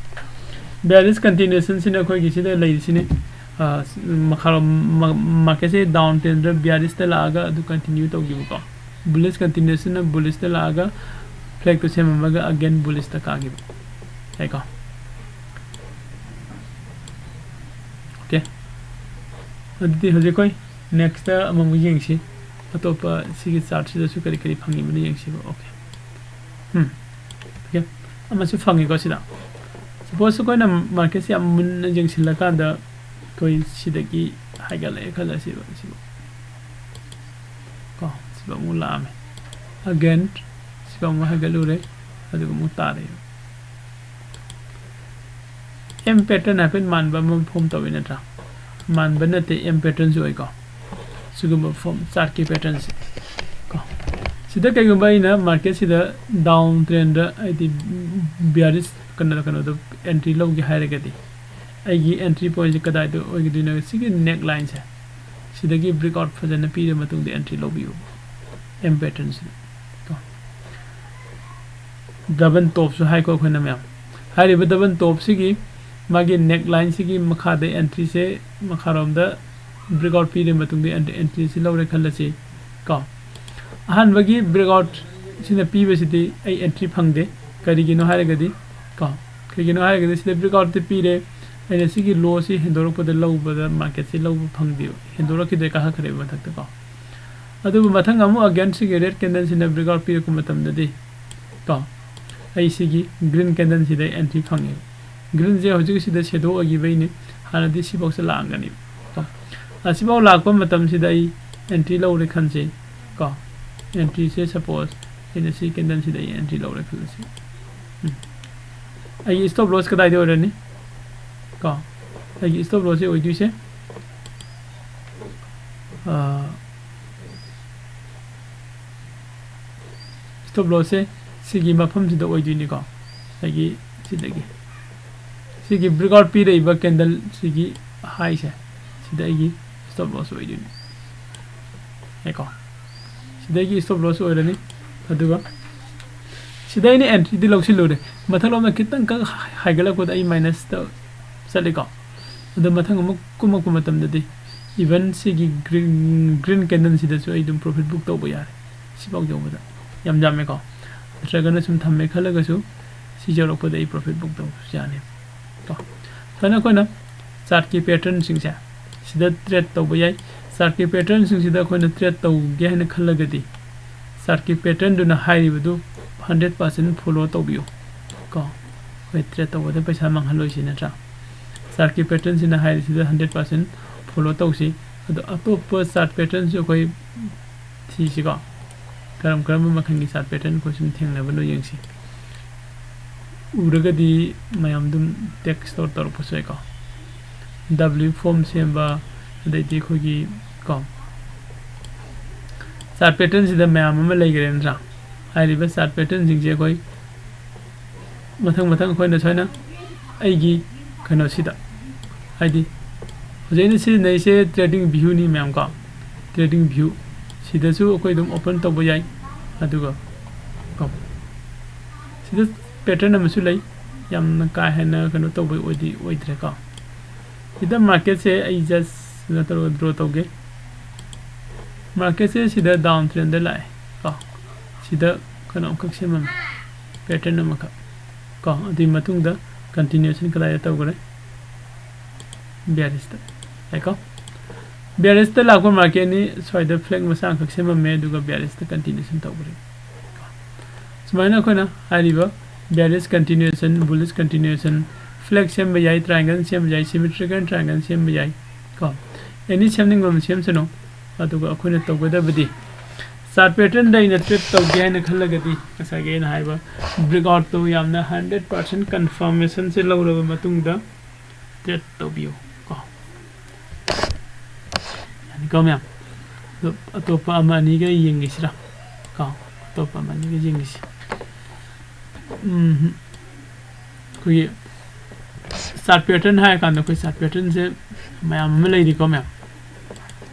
Bearish continuation ꯁꯤꯅ ꯑꯩꯈꯣꯏꯒꯤ ꯁꯤꯗ ꯂꯩꯔꯤꯁꯤꯅꯤ, ꯑ, ꯃꯈꯥꯔꯣꯝ ꯃ-, market ꯁꯦ down trend ꯗ bearish ꯇ ꯂꯥꯛꯑꯒ ꯑꯗꯨ continue ꯇꯧꯈꯤꯕꯀꯣ꯫ Bullish continuation ꯅ bullish ꯇ ꯂꯥꯛꯑꯒ flag ꯇꯨ ꯁꯦꯝꯃꯝꯃꯒ again bullish ꯇ ꯀꯥꯈꯤꯕ꯫ ꯌꯥꯏꯀꯣ? OK꯫ ꯑꯗꯨꯗꯤ ꯍꯧꯖꯤꯛ ꯑꯩꯈꯣꯏ next ꯑꯃꯃꯨꯛ ꯌꯦꯡꯁꯤ꯫ ꯑꯇꯣꯞꯄ ꯁꯤꯒꯤ chart ꯁꯤꯗꯁꯨ ꯀꯔꯤ ꯀꯔꯤ ꯐꯪꯉꯤꯕꯅꯣ ꯌꯦꯡꯁꯤꯕ꯫ OK꯫ ꯎꯝ꯫ OK꯫ ꯑꯃꯁꯨ ꯐꯪꯉꯤꯀꯣ ꯁꯤꯗ꯫ Suppose ꯑꯩꯈꯣꯏꯅ market ꯁꯦ ꯌꯥꯝ ꯃꯨꯟꯅ ꯌꯦꯡꯁꯤꯜꯂꯀꯥꯟꯗ ꯑꯩꯈꯣꯏ ꯁꯤꯗꯒꯤ ꯍꯥꯏꯒꯠꯂꯛꯑꯦ ꯈꯜꯂꯁꯤꯕ, ꯁꯤꯕꯨ꯫ ꯀꯣ, ꯁꯤꯕꯨ ꯑꯃꯨꯛ ꯂꯥꯛꯑꯝꯃꯦ꯫ Again ꯁꯤꯕꯨ ꯑꯃꯨꯛ ꯍꯥꯏꯒꯠꯂꯨꯔꯦ, ꯑꯗꯨꯒ ꯑꯃꯨꯛ ꯇꯥꯔꯛꯑꯦ꯫ M pattern ꯍꯥꯏꯐꯦꯠ ꯃꯥꯟꯕ ꯑꯃ form ꯇꯧꯋꯤ ꯅꯠꯇ꯭ꯔꯥ? ꯃꯥꯟꯕ ꯅꯠꯇꯦ, M pattern ꯁꯨ ꯑꯣꯏꯀꯣ꯫ ꯁꯤꯒꯨꯝꯕ form, chart ꯀꯤ pattern ꯁꯦ ꯀꯣ꯫ ꯁꯤꯗ ꯀꯩꯒꯨꯝꯕ ꯑꯩꯅ market ꯁꯤꯗ down trend ꯗ, ꯍꯥꯏꯗꯤ bearish ꯀꯩꯅꯣ, ꯀꯩꯅꯣꯗ entry ꯂꯧꯒꯦ ꯍꯥꯏꯔꯒꯗꯤ, ꯑꯩꯒꯤ entry point ꯁꯦ ꯀꯗꯥꯏꯗ ꯑꯣꯏꯒꯗꯣꯏꯅꯣ? ꯁꯤꯒꯤ neckline ꯁꯦ, ꯁꯤꯗꯒꯤ breakout ꯐꯖꯅ ꯄꯤꯔ ꯃꯇꯨꯡꯗ entry ꯂꯧꯕꯤꯌꯨ, M pattern ꯁꯤꯗ ꯀꯣ꯫ Double top ꯁꯨ ꯍꯥꯏꯀꯣ ꯑꯩꯈꯣꯏꯅ ꯃꯌꯥꯝ꯫ ꯍꯥꯏꯔꯤꯕ double top ꯁꯤꯒꯤ ꯃꯥꯒꯤ neckline ꯁꯤꯒꯤ ꯃꯈꯥꯗ entry ꯁꯦ ꯃꯈꯥꯔꯣꯝꯗ breakout ꯄꯤꯔ ꯃꯇꯨꯡꯗ entry, entry ꯁꯤ ꯂꯧꯔꯦ ꯈꯜꯂꯁꯤ ꯀꯣ꯫ ꯑꯍꯥꯟꯕꯒꯤ breakout ꯁꯤꯅ ꯄꯤꯕꯁꯤꯗꯤ ꯑꯩ entry ꯐꯪꯗꯦ꯫ ꯀꯔꯤꯒꯤꯅꯣ ꯍꯥꯏꯔꯒꯗꯤ ꯀꯣ, ꯀꯩꯒꯤꯅꯣ ꯍꯥꯏꯔꯒꯗꯤ ꯁꯤꯗ breakout ꯇꯤ ꯄꯤꯔꯦ, ꯑꯩꯅ ꯁꯤꯒꯤ low ꯁꯤ ꯍꯦꯟꯗꯣꯔꯛꯄꯗ ꯂꯧꯕꯗ market ꯁꯤ ꯂꯧꯕ ꯐꯪꯗꯦꯕ, ꯍꯦꯟꯗꯣꯔꯛꯈꯤꯗ꯭ꯔꯦ, ꯀꯥꯈꯠꯈ꯭ꯔꯦꯕ ꯃꯊꯛꯇ ꯀꯣ꯫ ꯑꯗꯨꯕꯨ ꯃꯊꯪ ꯑꯃꯨꯛ again ꯁꯤꯒꯤ red candle ꯁꯤꯅ breakout ꯄꯤꯔꯛꯄ ꯃꯇꯝꯗꯗꯤ ꯀꯣ, ꯑꯩ ꯁꯤꯒꯤ green candle ꯁꯤꯗ entry ꯐꯪꯉꯦ꯫ Green ꯁꯦ ꯍꯧꯖꯤꯛ ꯁꯤꯗ shadow ꯑꯣꯏꯈꯤꯕꯩꯅꯦ, ꯍꯥꯟꯅꯗꯤ ꯁꯤꯐꯥꯎꯁꯦ ꯂꯥꯛꯑꯝꯒꯅꯤ꯫ ꯀꯣ, ꯑꯁꯤꯐꯥꯎ ꯂꯥꯛꯄ ꯃꯇꯝꯁꯤꯗ ꯑꯩ entry ꯂꯧꯔꯦ ꯈꯟꯁꯦ꯫ ꯀꯣ, entry ꯁꯦ suppose ꯑꯩꯅ ꯁꯤ candle ꯁꯤꯗ ꯑꯩ entry ꯂꯧꯔꯦ ꯈꯜꯂꯁꯤ꯫ ꯎꯝ꯫ ꯑꯩꯒꯤ stop loss ꯀꯗꯥꯏꯗ ꯑꯣꯏꯔꯅꯤ? ꯀꯣ, ꯑꯩꯒꯤ stop loss ꯁꯦ ꯑꯣꯏꯗꯣꯏꯁꯦ, ꯑꯥ, stop loss ꯁꯦ ꯁꯤꯒꯤ ꯃꯐꯝꯁꯤꯗ ꯑꯣꯏꯗꯣꯏꯅꯤꯀꯣ꯫ ꯑꯩꯒꯤ ꯁꯤꯗꯒꯤ ꯁꯤꯒꯤ breakout ꯄꯤꯔꯛꯏꯕ candle ꯁꯤꯒꯤ high ꯁꯦ, ꯁꯤꯗ ꯑꯩꯒꯤ stop loss ꯑꯣꯏꯗꯣꯏꯅꯤ꯫ ꯌꯥꯏꯀꯣ? ꯁꯤꯗꯒꯤ stop loss ꯑꯣꯏꯔꯅꯤ꯫ ꯑꯗꯨꯒ ꯁꯤꯗ ꯑꯩꯅ entry ꯗꯤ ꯂꯧꯁꯤꯜꯂꯨꯔꯦ꯫ ꯃꯊꯛꯂꯣꯝꯗ ꯈꯤꯇꯪ ꯈꯛ ꯍꯥꯏꯒꯠꯂꯛꯄꯗ ꯑꯩ minus ꯇ ꯆꯠꯂꯤꯀꯣ꯫ ꯑꯗꯣ ꯃꯊꯪ ꯑꯃꯨꯛ ꯀꯨꯝꯃꯛꯄ ꯃꯇꯝꯗꯗꯤ even ꯁꯤꯒꯤ green, green candle ꯁꯤꯗꯁꯨ ꯑꯩ ꯑꯗꯨꯝ profit book ꯇꯧꯕ ꯌꯥꯔꯦ꯫ ꯁꯤꯐꯥꯎ ꯌꯧꯕꯗ ꯌꯥꯝ ꯌꯥꯝꯃꯦꯀꯣ꯫ ꯅꯠꯇ꯭ꯔꯒꯅ ꯁꯨꯝ ꯊꯝꯃꯦ ꯈꯜꯂꯒꯁꯨ ꯁꯤ ꯌꯧꯔꯛꯄꯗ ꯑꯩ profit book ꯇꯧꯕꯁꯨ ꯌꯥꯅꯤ꯫ ꯀꯣ, ꯁꯨꯃꯥꯏꯅ ꯑꯩꯈꯣꯏꯅ chart ꯀꯤ pattern ꯁꯤꯡꯁꯦ ꯁꯤꯗ trade ꯇꯧꯕ ꯌꯥꯏ꯫ Chart ꯀꯤ pattern ꯁꯤꯡꯁꯤꯗ ꯑꯩꯈꯣꯏꯅ trade ꯇꯧꯒꯦ ꯍꯥꯏꯅ ꯈꯜꯂꯒꯗꯤ, chart ꯀꯤ pattern ꯗꯨꯅ ꯍꯥꯏꯔꯤꯕꯗꯨ hundred percent follow ꯇꯧꯕꯤꯌꯨ꯫ ꯀꯣ, ꯑꯩꯈꯣꯏ trade ꯇꯧꯕꯗ ꯄꯩꯁꯥ ꯃꯥꯡꯍꯜꯂꯣꯏꯁꯤ ꯅꯠꯇ꯭ꯔꯥ? Chart ꯀꯤ pattern ꯁꯤꯅ ꯍꯥꯏꯔꯤꯁꯤꯗ hundred percent follow ꯇꯧꯁꯤ꯫ ꯑꯗꯣ ꯑꯇꯣꯞꯄ chart pattern ꯁꯨ ꯑꯩꯈꯣꯏ ꯊꯤꯁꯤꯀꯣ꯫ ꯀꯔꯝ ꯀꯔꯝꯕ ꯃꯈꯜꯒꯤ chart pattern ꯑꯩꯈꯣꯏ ꯁꯨꯝ ꯊꯦꯡꯅꯕꯅꯣ ꯌꯦꯡꯁꯤ꯫ ꯎꯔꯒꯗꯤ ꯃꯌꯥꯝ ꯑꯗꯨꯝ text store ꯇꯧꯔꯛꯄꯁꯨ ꯌꯥꯏꯀꯣ꯫ W form ꯁꯦꯝꯕ, ꯑꯗꯩꯗꯤ ꯑꯩꯈꯣꯏꯒꯤ ꯀꯣ, chart pattern ꯁꯤꯗ ꯃꯌꯥꯝ ꯑꯃ ꯂꯩꯈ꯭ꯔꯦ ꯅꯠꯇ꯭ꯔꯥ? ꯍꯥꯏꯔꯤꯕ chart pattern ꯁꯤꯡꯁꯦ ꯑꯩꯈꯣꯏ ꯃꯊꯪ ꯃꯊꯪ ꯑꯩꯈꯣꯏꯅ ꯁꯨꯃꯥꯏꯅ ꯑꯩꯒꯤ ꯀꯩꯅꯣꯁꯤꯗ, ꯍꯥꯏꯗꯤ ꯍꯧꯖꯤꯛ ꯑꯩꯅ ꯁꯤꯖꯤꯟꯅꯔꯤꯁꯦ trading view ꯅꯤ ꯃꯌꯥꯝ ꯀꯣ, trading view ꯁꯤꯗꯁꯨ ꯑꯩꯈꯣꯏ ꯑꯗꯨꯝ open ꯇꯧꯕ ꯌꯥꯏ꯫ ꯑꯗꯨꯒ ꯀꯣ, ꯁꯤꯗ pattern ꯑꯃꯁꯨ ꯂꯩ, ꯌꯥꯝꯅ ꯀꯥ ꯍꯦꯟꯅ ꯀꯩꯅꯣ ꯇꯧꯕ ꯑꯣꯏꯗꯤ ꯑꯣꯏꯗ꯭ꯔꯦꯀꯣ꯫ ꯁꯤꯗ market ꯁꯦ ꯑꯩ just ꯀꯩꯅꯣ ꯇꯧꯔꯒ draw ꯇꯧꯒꯦ꯫ Market ꯁꯦ ꯁꯤꯗ down trend ꯗ ꯂꯥꯛꯑꯦ ꯀꯣ꯫ ꯁꯤꯗ ꯀꯩꯅꯣ ꯑꯃꯈꯛ ꯁꯦꯝꯃꯝꯃꯦ, pattern ꯑꯃꯈꯛ ꯀꯣ꯫ ꯑꯗꯨꯒꯤ ꯃꯇꯨꯡꯗ continuation ꯀꯗꯥꯏꯗ ꯇꯧꯈ꯭ꯔꯦ? Bearish ꯇ ꯂꯥꯛꯑꯦꯀꯣ꯫ Bearish ꯇ ꯂꯥꯛꯄ market ꯅꯤ꯫ ꯁ꯭ꯋꯥꯏꯗ flag ꯃꯆꯥ ꯑꯃꯈꯛ ꯁꯦꯝꯃꯝꯃꯦ, ꯑꯗꯨꯒ bearish ꯇ continuation ꯇꯧꯈ꯭ꯔꯦ꯫ ꯁꯨꯃꯥꯏꯅ ꯑꯩꯈꯣꯏꯅ ꯍꯥꯏꯔꯤꯕ Bearish continuation, bullish continuation, flag ꯁꯦꯝꯕ ꯌꯥꯏ, triangle ꯁꯦꯝꯕ ꯌꯥꯏ, symmetrical triangle ꯁꯦꯝꯕ ꯌꯥꯏ ꯀꯣ꯫ Any ꯁꯦꯝꯅꯤꯡꯕ ꯑꯃ ꯁꯦꯝꯁꯅꯨ꯫ ꯑꯗꯨꯒ ꯑꯩꯈꯣꯏꯅ ꯇꯧꯒꯗꯕꯗꯤ chart patternꯗ ꯑꯩꯅ trade ꯇꯧꯒꯦ ꯍꯥꯏꯅ ꯈꯜꯂꯒꯗꯤ ꯉꯁꯥꯏꯒꯤ ꯑꯩꯅ ꯍꯥꯏꯕ breakoutꯇꯨ ꯌꯥꯝꯅ hundred percent confirmationꯁꯦ ꯂꯧꯔꯕ ꯃꯇꯨꯡꯗ trade ꯇꯧꯕꯤꯌꯨ ꯀꯣ꯫ ꯌꯥꯅꯤꯀꯣ ꯃꯌꯥꯝ? ꯑꯗꯣ ꯑꯇꯣꯞꯄ ꯑꯃ ꯑꯅꯤꯒ ꯌꯦꯡꯒꯦꯁꯤꯔꯥ ꯀꯣ꯫ ꯑꯇꯣꯞꯄ ꯑꯃ ꯑꯅꯤꯒ ꯌꯦꯡꯒꯦꯁꯤ꯫ ꯎꯝ, ꯑꯩꯈꯣꯏꯒꯤ chart pattern ꯍꯥꯏꯔꯀꯥꯟꯗ ꯑꯩꯈꯣꯏ chart patternꯁꯦ ꯃꯌꯥꯝ ꯑꯃ ꯂꯩꯔꯤꯀꯣ ꯃꯌꯥꯝ꯫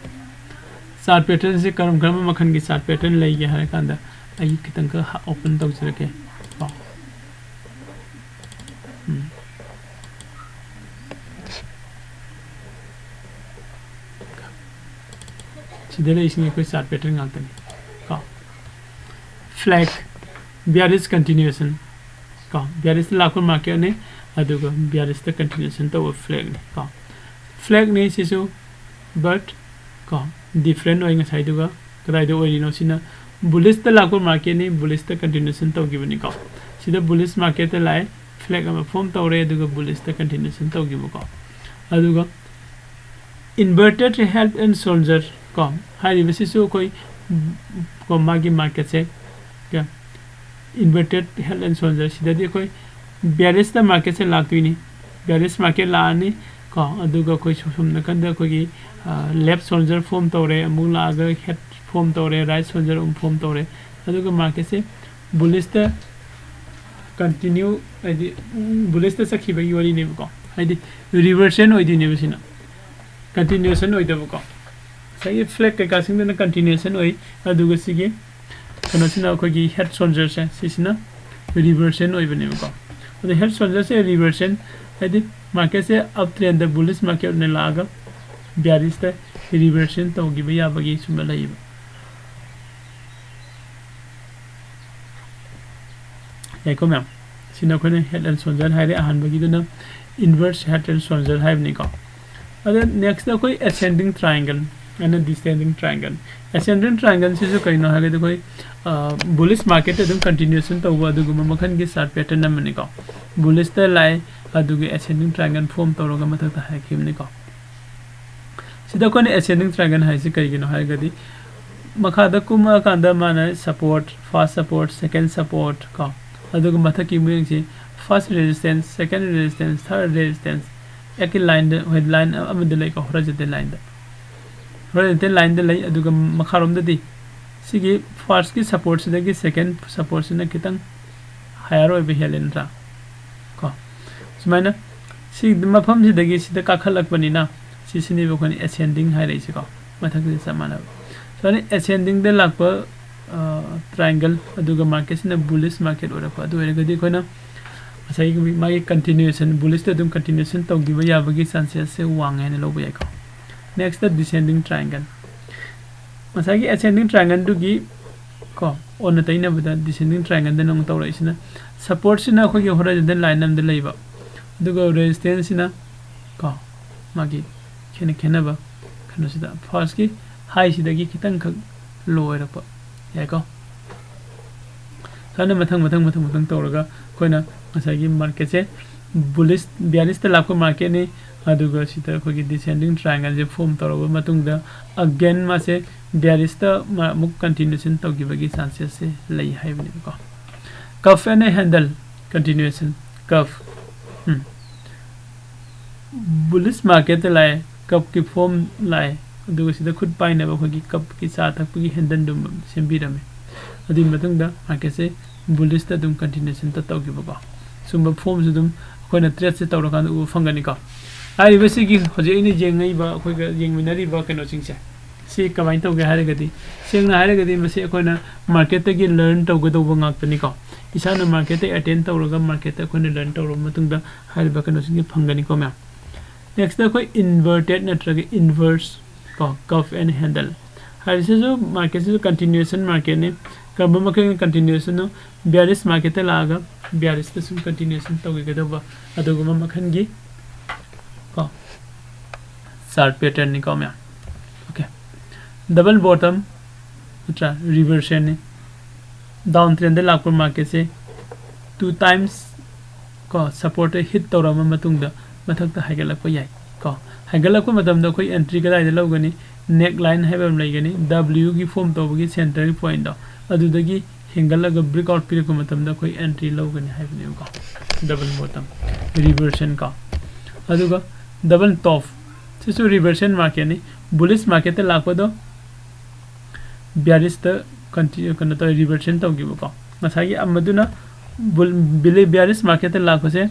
Chart patternꯁꯦ ꯀꯔꯝ ꯀꯔꯝꯕ ꯃꯈꯜꯒꯤ chart pattern ꯂꯩꯒꯦ ꯍꯥꯏꯔꯀꯥꯟꯗ ꯑꯩ ꯈꯤꯇꯪꯈꯛ open ꯇꯧꯖꯔꯛꯀꯦ ꯀꯣ꯫ ꯎꯝ꯫ ꯁꯤꯗ ꯂꯩꯔꯤꯁꯤꯡ ꯑꯩꯈꯣꯏ chart pattern ꯉꯥꯛꯇꯅꯤ ꯀꯣ꯫ Flag, bearish continuation ꯀꯣ, bearishꯇ ꯂꯥꯛꯄ marketꯅꯤ, ꯑꯗꯨꯒ bearishꯇ continuation ꯇꯧꯕ flagꯅꯤ ꯀꯣ꯫ Flagꯅꯤ ꯁꯤꯁꯨ, but ꯀꯣ, different ꯑꯣꯏ ꯉꯁꯥꯏꯗꯨꯒ꯫ ꯀꯗꯥꯏꯗ ꯑꯣꯏꯔꯤꯅꯣ? ꯁꯤꯅ bullishꯇ ꯂꯥꯛꯄ marketꯅꯤ, bullishꯇ continuation ꯇꯧꯈꯤꯕꯅꯤꯀꯣ꯫ ꯁꯤꯗ bullish marketꯇ ꯂꯥꯛꯑꯦ, flag ꯑꯃ form ꯇꯧꯔꯦ, ꯑꯗꯨꯒ bullishꯇ continuation ꯇꯧꯈꯤꯕꯀꯣ꯫ ꯑꯗꯨꯒ inverted head and shoulder ꯀꯣ, ꯍꯥꯏꯔꯤꯕꯁꯤꯁꯨ ꯑꯩꯈꯣꯏ ꯀꯣ, ꯃꯥꯒꯤ marketꯁꯦ ꯀꯣ, inverted head and shoulder ꯁꯤꯗꯗꯤ ꯑꯩꯈꯣꯏ bearishꯇ marketꯁꯦ ꯂꯥꯛꯇꯣꯏꯅꯤ꯫ Bearish market ꯂꯥꯛꯑꯅꯤ ꯀꯣ, ꯑꯗꯨꯒ ꯑꯩꯈꯣꯏ ꯁꯣꯝ ꯅꯥꯀꯟꯗ ꯑꯩꯈꯣꯏꯒꯤ, ꯑ, left shoulder form ꯇꯧꯔꯦ, ꯑꯃꯨꯛ ꯂꯥꯛꯑꯒ head form ꯇꯧꯔꯦ, right shoulder ꯑꯃꯨꯛ form ꯇꯧꯔꯦ, ꯑꯗꯨꯒ marketꯁꯦ bullishꯇ continue, ꯍꯥꯏꯗꯤ, ꯎꯝ, bullishꯇ ꯆꯠꯈꯤꯕꯒꯤ ꯋꯥꯔꯤꯅꯦꯕꯀꯣ꯫ ꯍꯥꯏꯗꯤ reversion ꯑꯣꯏꯗꯣꯏꯅꯦꯕ ꯁꯤꯅ, continuation ꯑꯣꯏꯗꯕꯀꯣ꯫ ꯉꯁꯥꯏꯒꯤ flag ꯀꯩꯀꯥꯁꯤꯡꯗꯨꯅ continuation ꯑꯣꯏ, ꯑꯗꯨꯒ ꯁꯤꯒꯤ ꯀꯩꯅꯣꯁꯤꯅ, ꯑꯩꯈꯣꯏꯒꯤ head shoulderꯁꯦ, ꯁꯤꯁꯤꯅ reversion ꯑꯣꯏꯕꯅꯦꯕꯀꯣ꯫ ꯑꯗꯣ head shoulderꯁꯦ reversion ꯍꯥꯏꯗꯤ marketꯁꯦ uptrendꯗ bullish market ꯑꯣꯏꯅ ꯂꯥꯛꯑꯒ bearishꯇ reversion ꯇꯧꯈꯤꯕ ꯌꯥꯕꯒꯤ ꯁꯨꯝꯕ ꯂꯩꯌꯦꯕ꯫ ꯌꯥꯏꯀꯣ ꯃꯌꯥꯝ? ꯁꯤꯅ ꯑꯩꯈꯣꯏꯅ head and shoulder ꯍꯥꯏꯔꯦ, ꯑꯍꯥꯟꯕꯒꯤꯗꯨꯅ inverse head and shoulder ꯍꯥꯏꯕꯅꯤꯀꯣ꯫ ꯑꯗ nextꯇ ꯑꯩꯈꯣꯏ ascending triangle, ꯑꯗꯨꯅ descending triangle. Ascending triangle ꯁꯤꯁꯨ ꯀꯩꯅꯣ ꯍꯥꯏꯔꯒꯗꯤ ꯑꯩꯈꯣꯏ bullish market ꯑꯗꯨꯝ continuation ꯇꯧꯕ ꯑꯗꯨꯒꯨꯝꯕ ꯃꯈꯜꯒꯤ chart pattern ꯑꯃꯅꯤꯀꯣ꯫ Bullish ꯇ ꯂꯥꯛꯑꯦ, ꯑꯗꯨꯒꯤ ascending triangle form ꯇꯧꯔꯒ ꯃꯊꯛꯇ ꯍꯥꯏꯈꯤꯕꯅꯤꯀꯣ꯫ ꯁꯤꯗ ꯑꯩꯈꯣꯏꯅ ascending triangle ꯍꯥꯏꯁꯤ ꯀꯩꯒꯤꯅꯣ ꯍꯥꯏꯔꯒꯗꯤ ꯃꯈꯥꯗ ꯀꯨꯝꯃꯛꯑꯀꯥꯟꯗ ꯃꯥꯅ support, first support, second support ꯀꯣ, ꯑꯗꯨꯒ ꯃꯊꯛꯀꯤ ꯃꯌꯦꯛꯁꯤ first resistance, second resistance, third resistance ꯑꯦꯛꯀꯤ line ꯗ, ꯍꯣꯏ, line ꯑꯃꯗ ꯂꯩꯀꯣ, horizontal line ꯗ꯫ Horizontal line ꯗ ꯂꯩ, ꯑꯗꯨꯒ ꯃꯈꯥꯔꯣꯝꯗꯗꯤ ꯁꯤꯒꯤ first ꯀꯤ support ꯁꯤꯗꯒꯤ second support ꯁꯤꯅ ꯈꯤꯇꯪ higher ꯑꯣꯏꯕ ꯍꯦꯜꯂꯦ ꯅꯠꯇ꯭ꯔꯥ? ꯀꯣ, ꯁꯨꯃꯥꯏꯅ ꯁꯤ ꯃꯐꯝꯁꯤꯗꯒꯤ ꯁꯤꯗ ꯀꯥꯈꯠꯂꯛꯄꯅꯤꯅ ꯁꯤꯁꯤꯅꯦꯕ ꯑꯩꯈꯣꯏꯅ ascending ꯍꯥꯏꯔꯛꯏꯁꯦꯀꯣ, ꯃꯊꯛꯁꯤꯗ ꯆꯞ ꯃꯥꯟꯅꯕ꯫ ꯁꯨꯃꯥꯏꯅ ascending ꯗ ꯂꯥꯛꯄ triangle ꯑꯗꯨꯒ market ꯁꯤꯅ bullish market ꯑꯣꯏꯔꯛꯄ, ꯑꯗꯨ ꯑꯣꯏꯔꯒꯗꯤ ꯑꯩꯈꯣꯏꯅ ꯉꯁꯥꯏꯒꯤ ꯃꯥꯒꯤ continuation, bullish ꯇ ꯑꯗꯨꯝ continuation ꯇꯧꯈꯤꯕ ꯌꯥꯕꯒꯤ chances ꯁꯦ ꯋꯥꯡꯉꯦ ꯍꯥꯏꯅ ꯂꯧꯕ ꯌꯥꯏꯀꯣ꯫ Next ꯇ descending triangle꯫ ꯉꯁꯥꯏꯒꯤ ascending triangle ꯗꯨꯒꯤ ꯀꯣ, ꯑꯣꯟꯅ ꯇꯩꯅꯕꯗ descending triangle ꯗꯅ ꯑꯃꯨꯛ ꯇꯧꯔꯛꯏꯁꯤꯅ, support ꯁꯤꯅ ꯑꯩꯈꯣꯏꯒꯤ horizontal line ꯑꯃꯗ ꯂꯩꯕ, ꯑꯗꯨꯒ resistance ꯁꯤꯅ ꯀꯣ, ꯃꯥꯒꯤ ꯈꯦꯠꯅ ꯈꯦꯠꯅꯕ ꯀꯩꯅꯣꯁꯤꯗ first ꯀꯤ high ꯁꯤꯗꯒꯤ ꯈꯤꯇꯪꯈꯛ low ꯑꯣꯏꯔꯛꯄ ꯌꯥꯏꯀꯣ꯫ ꯁꯨꯃꯥꯏꯅ ꯃꯊꯪ ꯃꯊꯪ ꯃꯊꯪ ꯃꯊꯪ ꯇꯧꯔꯒ ꯑꯩꯈꯣꯏꯅ ꯉꯁꯥꯏꯒꯤ market ꯁꯦ bullish, bearish ꯇ ꯂꯥꯛꯄ market ꯅꯤ, ꯑꯗꯨꯒ ꯁꯤꯗ ꯑꯩꯈꯣꯏꯒꯤ descending triangle ꯁꯦ form ꯇꯧꯔꯕ ꯃꯇꯨꯡꯗ again ꯃꯥꯁꯦ bearish ꯇ ꯃꯥ ꯑꯃꯨꯛ continuation ꯇꯧꯈꯤꯕꯒꯤ chances ꯁꯦ ꯂꯩ ꯍꯥꯏꯕꯅꯦꯕꯀꯣ꯫ Cup and handle continuation, cup꯫ Um. Bullish market ꯇ ꯂꯥꯛꯑꯦ, cup ꯀꯤ form ꯂꯥꯛꯑꯦ, ꯑꯗꯨꯒ ꯁꯤꯗ ꯈꯨꯠ ꯄꯥꯏꯅꯕ ꯑꯩꯈꯣꯏꯒꯤ cup ꯀꯤ ꯆꯥ ꯊꯛꯄꯒꯤ handle ꯗꯨ ꯁꯦꯝꯕꯤꯔꯝꯃꯦ꯫ ꯑꯗꯨꯒꯤ ꯃꯇꯨꯡꯗ market ꯁꯦ bullish ꯇ ꯑꯗꯨꯝ continuation ꯇ ꯇꯧꯈꯤꯕꯀꯣ꯫ ꯁꯨꯝꯕ form ꯁꯨ ꯑꯗꯨꯝ ꯑꯩꯈꯣꯏꯅ trade ꯁꯦ ꯇꯧꯔꯀꯥꯟꯗ ꯎꯕ ꯐꯪꯒꯅꯤꯀꯣ꯫ ꯍꯥꯏꯔꯤꯕꯁꯤꯒꯤ ꯍꯧꯖꯤꯛ ꯑꯩꯅ ꯌꯦꯡꯉꯛꯏꯕ, ꯑꯩꯈꯣꯏꯒ ꯌꯦꯡꯃꯤꯟꯅꯔꯤꯕ ꯀꯩꯅꯣꯁꯤꯡꯁꯦ, ꯁꯤ ꯀꯃꯥꯏꯅ ꯇꯧꯒꯦ ꯍꯥꯏꯔꯒꯗꯤ, ꯁꯦꯡꯅ ꯍꯥꯏꯔꯒꯗꯤ ꯃꯁꯤ ꯑꯩꯈꯣꯏꯅ market ꯇꯒꯤ learn ꯇꯧꯒꯗꯧꯕ ꯉꯥꯛꯇꯅꯤꯀꯣ꯫ ꯏꯁꯥꯅ market ꯇ attend ꯇꯧꯔꯒ market ꯇ ꯑꯩꯈꯣꯏꯅ learn ꯇꯧꯔꯕ ꯃꯇꯨꯡꯗ ꯍꯥꯏꯔꯤꯕ ꯀꯩꯅꯣꯁꯤꯡꯁꯦ ꯐꯪꯒꯅꯤꯀꯣ ꯃꯌꯥꯝ꯫ Next ꯑꯩꯈꯣꯏ inverted ꯅꯠꯇ꯭ꯔꯒ inverse ꯀꯣ, cup and handle ꯍꯥꯏꯔꯤꯁꯤꯁꯨ market ꯁꯤꯁꯨ continuation market ꯅꯤ꯫ ꯀꯔꯝꯕ ꯃꯈꯜꯒꯤ continuation ꯅꯣ? Bearish market ꯇ ꯂꯥꯛꯑꯒ bearish ꯇ ꯁꯨꯝ continuation ꯇꯧꯈꯤꯒꯗꯧꯕ ꯑꯗꯨꯒꯨꯝꯕ ꯃꯈꯜꯒꯤ ꯀꯣ, chart pattern ꯅꯤꯀꯣ ꯃꯌꯥꯝ꯫ Okay, Double bottom ꯅꯠꯇ꯭ꯔꯥ, reversion ꯅꯤ꯫ Down trend ꯗ ꯂꯥꯛꯄ market ꯁꯦ two times ꯀꯣ support ꯇ hit ꯇꯧꯔꯕ ꯃꯇꯨꯡꯗ ꯃꯊꯛꯇ ꯍꯥꯏꯒꯠꯂꯛꯄ ꯌꯥꯏ ꯀꯣ꯫ ꯍꯥꯏꯒꯠꯂꯛꯄ ꯃꯇꯝꯗ ꯑꯩꯈꯣꯏ entry ꯀꯗꯥꯏꯗ ꯂꯧꯒꯅꯤ? Neckline ꯍꯥꯏꯕ ꯑꯃ ꯂꯩꯒꯅꯤ, W ꯒꯤ form ꯇꯧꯕꯒꯤ center point ꯗꯣ, ꯑꯗꯨꯗꯒꯤ ꯍꯦꯟꯒꯠꯂꯒ breakout ꯄꯤꯔꯛꯄ ꯃꯇꯝꯗ ꯑꯩꯈꯣꯏ entry ꯂꯧꯒꯅꯤ ꯍꯥꯏꯕꯅꯦꯕꯀꯣ꯫ Double bottom, reversion ꯀꯣ꯫ ꯑꯗꯨꯒ double top, ꯁꯤꯁꯨ reversion market ꯅꯤ꯫ Bullish market ꯇ ꯂꯥꯛꯄꯗꯣ bearish ꯇ continue, ꯀꯩꯅꯣ ꯇꯧꯋꯦ, reversion ꯇꯧꯈꯤꯕꯀꯣ꯫ ꯉꯁꯥꯏꯒꯤ ꯑꯃꯗꯨꯅ bull-, bulli-, bearish market ꯇ ꯂꯥꯛꯄꯁꯦ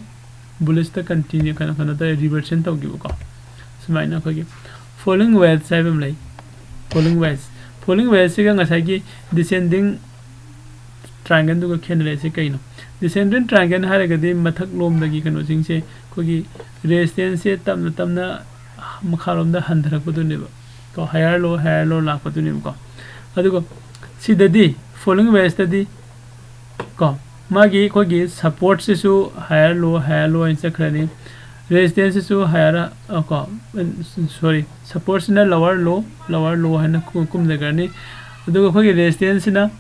bullish ꯇ continue, ꯀꯩꯅꯣ, ꯀꯩꯅꯣ ꯇꯧꯋꯦ, reversion ꯇꯧꯈꯤꯕꯀꯣ꯫ ꯁꯨꯃꯥꯏꯅ ꯑꯩꯈꯣꯏꯒꯤ falling wedge ꯍꯥꯏꯕ ꯑꯃ ꯂꯩ꯫ Falling wedge, falling wedge ꯁꯤꯒ ꯉꯁꯥꯏꯒꯤ descending triangle ꯗꯨꯒ ꯈꯦꯠꯅꯔꯛꯏꯁꯦ ꯀꯩꯅꯣ? Descending triangle ꯍꯥꯏꯔꯒꯗꯤ ꯃꯊꯛ ꯂꯣꯝꯗꯒꯤ ꯀꯩꯅꯣꯁꯤꯡꯁꯦ ꯑꯩꯈꯣꯏꯒꯤ resistance ꯁꯦ ꯇꯞꯅ ꯇꯞꯅ ꯃꯈꯥꯔꯣꯝꯗ ꯍꯟꯊꯔꯛꯄꯗꯨꯅꯦꯕ ꯀꯣ, higher low, higher low ꯂꯥꯛꯄꯗꯨꯅꯦꯕꯀꯣ꯫ ꯑꯗꯨꯒ ꯁꯤꯗꯗꯤ, falling wedge ꯇꯗꯤ ꯀꯣ, ꯃꯥꯒꯤ ꯑꯩꯈꯣꯏꯒꯤ support ꯁꯤꯁꯨ higher low, higher low ꯍꯥꯏꯅ ꯆꯠꯈ꯭ꯔꯅꯤ꯫ Resistance ꯁꯤꯁꯨ higher, ꯑ, ꯀꯣ, sorry, support ꯁꯤꯅ lower low, lower low ꯍꯥꯏꯅ ꯀꯨ-, ꯀꯨꯝꯊꯈ꯭ꯔꯅꯤ꯫ ꯑꯗꯨꯒ ꯑꯩꯈꯣꯏꯒꯤ resistance ꯁꯤꯅ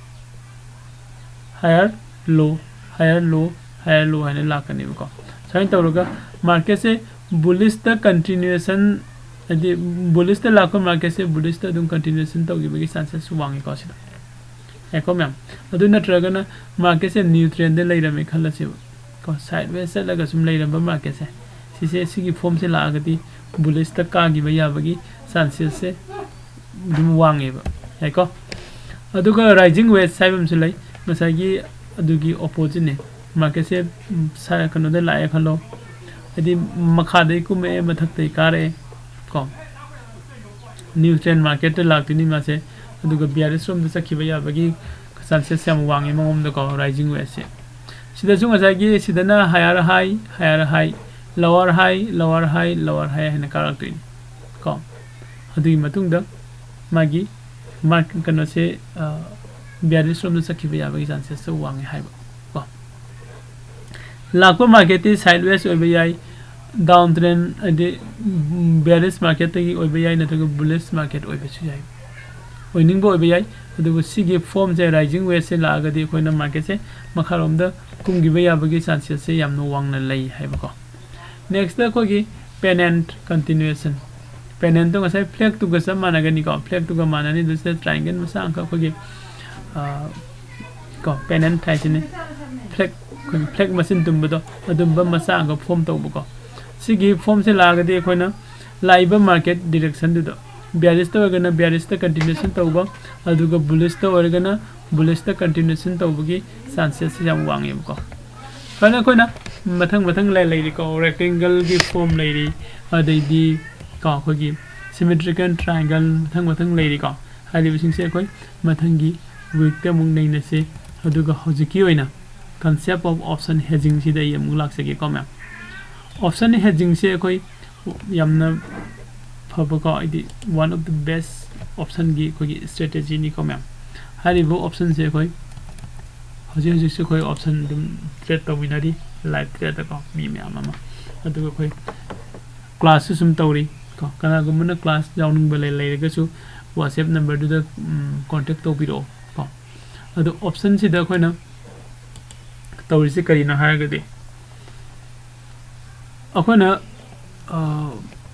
higher low, higher low, higher low ꯍꯥꯏꯅ ꯂꯥꯛꯀꯅꯦꯕꯀꯣ꯫ ꯁꯨꯃꯥꯏꯅ ꯇꯧꯔꯒ market ꯁꯦ bullish ꯇ continuation, ꯍꯥꯏꯗꯤ bullish ꯇ ꯂꯥꯛꯄ market ꯁꯦ bullish ꯇ ꯑꯗꯨꯝ continuation ꯇꯧꯈꯤꯕꯒꯤ chances ꯋꯥꯡꯉꯤꯀꯣ ꯁꯤꯗ꯫ ꯌꯥꯏꯀꯣ ꯃꯌꯥꯝ? ꯑꯗꯨ ꯅꯠꯇ꯭ꯔꯒꯅ market ꯁꯦ new trend ꯗ ꯂꯩꯔꯝꯃꯦ ꯈꯜꯂꯁꯦꯕ ꯀꯣ, sideways ꯆꯠꯂꯒ ꯁꯨꯝ ꯂꯩꯔꯝꯕ market ꯁꯦ, ꯁꯤꯁꯦ, ꯁꯤꯒꯤ form ꯁꯦ ꯂꯥꯛꯑꯒꯗꯤ bullish ꯇ ꯀꯥꯈꯤꯕ ꯌꯥꯕꯒꯤ chances ꯁꯦ ꯑꯗꯨꯝ ꯋꯥꯡꯉꯦꯕ, ꯌꯥꯏꯀꯣ? ꯑꯗꯨꯒ rising wedge ꯍꯥꯏꯕ ꯑꯃꯁꯨ ꯂꯩ꯫ ꯉꯁꯥꯏꯒꯤ ꯑꯗꯨꯒꯤ opposite ꯅꯦ꯫ Market ꯁꯦ, ꯎꯝ, ꯁꯥ-, ꯀꯩꯅꯣꯗ ꯂꯥꯛꯑꯦ ꯈꯜꯂꯣ, ꯍꯥꯏꯗꯤ ꯃꯈꯥꯗꯩ ꯀꯨꯝꯃꯛꯑꯦ, ꯃꯊꯛꯇꯩ ꯀꯥꯔꯛꯑꯦ ꯀꯣ, new trend market ꯇ ꯂꯥꯛꯇꯣꯏꯅꯤ ꯃꯥꯁꯦ꯫ ꯑꯗꯨꯒ bearish ꯔꯣꯝꯗ ꯆꯠꯈꯤꯕ ꯌꯥꯕꯒꯤ chances ꯌꯥꯝ ꯋꯥꯡꯉꯦ ꯃꯉꯣꯟꯗꯀꯣ, rising wedge ꯁꯦ꯫ ꯁꯤꯗꯁꯨ ꯉꯁꯥꯏꯒꯤ ꯁꯤꯗꯅ higher high, higher high, lower high, lower high, lower high ꯍꯥꯏꯅ ꯀꯥꯔꯛꯇꯣꯏꯅꯤ ꯀꯣ꯫ ꯑꯗꯨꯒꯤ ꯃꯇꯨꯡꯗ ꯃꯥꯒꯤ ꯃꯥꯔꯛ ꯀꯩꯅꯣꯁꯦ, ꯑ, bearish ꯔꯣꯝꯗ ꯆꯠꯈꯤꯕ ꯌꯥꯕꯒꯤ chances ꯁꯨ ꯋꯥꯡꯉꯦ ꯍꯥꯏꯕ ꯀꯣ꯫ ꯂꯥꯛꯄ market ꯇꯤ sideways ꯑꯣꯏꯕ ꯌꯥꯏ, down trend ꯍꯥꯏꯗꯤ, ꯎꯝ, bearish market ꯇꯒꯤ ꯑꯣꯏꯕ ꯌꯥꯏ, ꯅꯠꯇ꯭ꯔꯒ bullish market ꯑꯣꯏꯕꯁꯨ ꯌꯥꯏ꯫ ꯑꯣꯏꯅꯤꯡꯕ ꯑꯣꯏꯕ ꯌꯥꯏ꯫ ꯑꯗꯨꯕꯨ ꯁꯤꯒꯤ ꯐꯣꯝꯁꯦ, ꯔꯥꯏꯖꯤꯡ ꯋꯦꯁꯁꯦ ꯂꯥꯛꯑꯒꯗꯤ ꯑꯩꯈꯣꯏꯅ ꯃꯥꯔꯀꯦꯠꯁꯦ ꯃꯈꯥꯔꯣꯝꯗ ꯀꯨꯝꯈꯤꯕ ꯌꯥꯕꯒꯤ ꯆꯥꯟꯁꯦꯁꯁꯦ ꯌꯥꯝꯅ ꯋꯥꯡꯅ ꯂꯩ ꯍꯥꯏꯕꯀꯣ꯫ ꯅꯦꯛꯁꯇ ꯑꯩꯈꯣꯏꯒꯤ ꯄꯦꯅꯦꯟꯠ ꯀꯟꯇꯤꯅ꯭ꯌꯨꯑꯦꯁꯟ꯫ ꯄꯦꯅꯦꯟꯠꯇꯣ ꯉꯁꯥꯏ ꯐ꯭ꯂꯦꯛꯇꯨꯒ ꯆꯞ ꯃꯥꯟꯅꯒꯅꯤꯀꯣ꯫ ꯐ꯭ꯂꯦꯛꯇꯨꯒ ꯃꯥꯟꯅꯅꯤ꯫ ꯑꯗꯨꯁꯤꯗ ꯇ꯭ꯔꯥꯏꯡꯒꯜ ꯃꯆꯥ ꯑꯃꯈꯛ ꯑꯩꯈꯣꯏꯒꯤ, ꯑ, ꯀꯣ, ꯄꯦꯅꯦꯟꯠ ꯍꯥꯏꯁꯤꯅꯤ꯫ ꯐ꯭ꯂꯦꯛ, ꯑꯩꯈꯣꯏꯒꯤ ꯐ꯭ꯂꯦꯛ ꯃꯆꯤꯟ ꯇꯨꯝꯕꯗꯣ, ꯑꯗꯨꯝꯕ ꯃꯆꯥ ꯑꯃꯈꯛ ꯐꯣꯝ ꯇꯧꯕꯀꯣ꯫ ꯁꯤꯒꯤ ꯐꯣꯝꯁꯦ ꯂꯥꯛꯑꯒꯗꯤ ꯑꯩꯈꯣꯏꯅ ꯂꯥꯛꯏꯕ ꯃꯥꯔꯀꯦꯠ ꯗꯤꯔꯦꯛꯁꯟꯗꯨꯗ, ꯕꯤꯌꯥꯔꯤꯁꯇ ꯑꯣꯏꯔꯒꯅ ꯕꯤꯌꯥꯔꯤꯁꯇ ꯀꯟꯇꯤꯅ꯭ꯌꯨꯑꯦꯁꯟ ꯇꯧꯕ, ꯑꯗꯨꯒ ꯕꯨꯂꯤꯁꯇ ꯑꯣꯏꯔꯒꯅ ꯕꯨꯂꯤꯁꯇ ꯀꯟꯇꯤꯅ꯭ꯌꯨꯑꯦꯁꯟ ꯇꯧꯕꯒꯤ ꯆꯥꯟꯁꯦꯁꯁꯤ ꯌꯥꯝ ꯋꯥꯡꯉꯦꯕꯀꯣ꯫ ꯐꯔꯦ, ꯑꯩꯈꯣꯏꯅ ꯃꯊꯪ ꯃꯊꯪ ꯂꯩ-, ꯂꯩꯔꯤꯀꯣ, ꯔꯦꯛꯇꯦꯡꯒꯜꯒꯤ ꯐꯣꯝ ꯂꯩꯔꯤ, ꯑꯗꯩꯗꯤ ꯀꯣ, ꯑꯩꯈꯣꯏꯒꯤ ꯁꯤꯃꯦꯇ꯭ꯔꯤꯀꯦꯜ ꯇ꯭ꯔꯥꯏꯡꯒꯜ, ꯃꯊꯪ ꯃꯊꯪ ꯂꯩꯔꯤꯀꯣ꯫ ꯍꯥꯏꯔꯤꯕꯁꯤꯡꯁꯦ ꯑꯩꯈꯣꯏ ꯃꯊꯪꯒꯤ ꯋꯤꯛꯇ ꯑꯃꯨꯛ ꯅꯩꯅꯁꯤ꯫ ꯑꯗꯨꯒ ꯍꯧꯖꯤꯛꯀꯤ ꯑꯣꯏꯅ concept of option hedgingꯁꯤꯗ ꯑꯩ ꯑꯃꯨꯛ ꯂꯥꯛꯆꯒꯦꯀꯣ ꯃꯌꯥꯝ꯫ Option hedgingꯁꯦ ꯑꯩꯈꯣꯏ ꯌꯥꯝꯅ ꯐꯕꯀꯣ, ꯍꯥꯏꯗꯤ one of the best optionꯒꯤ ꯑꯩꯈꯣꯏꯒꯤ strategyꯅꯤꯀꯣ ꯃꯌꯥꯝ꯫ ꯍꯥꯏꯔꯤꯕ optionꯁꯦ ꯑꯩꯈꯣꯏ ꯍꯧꯖꯤꯛ ꯍꯧꯖꯤꯛꯁꯨ ꯑꯩꯈꯣꯏ option ꯑꯗꯨꯝ trade ꯇꯧꯃꯤꯟꯅꯔꯤ, live tradeꯗꯀꯣ, ꯃꯤ ꯃꯌꯥꯝ ꯑꯃ꯫ ꯑꯗꯨꯒ ꯑꯩꯈꯣꯏ classꯁꯨ ꯁꯨꯝ ꯇꯧꯔꯤ ꯀꯣ꯫ ꯀꯅꯥꯒꯨꯝꯕꯅ class ꯌꯥꯎꯅꯤꯡꯕ ꯂꯩ-, ꯂꯩꯔꯒꯁꯨ WhatsApp numberꯗꯨꯗ, ꯎꯝ, contact ꯇꯧꯕꯤꯔꯛꯑꯣ ꯀꯣ꯫ ꯑꯗꯣ optionꯁꯤꯗ ꯑꯩꯈꯣꯏꯅ ꯇꯧꯔꯤꯁꯦ ꯀꯔꯤꯅꯣ ꯍꯥꯏꯔꯒꯗꯤ, ꯑꯩꯈꯣꯏꯅ, ꯑ,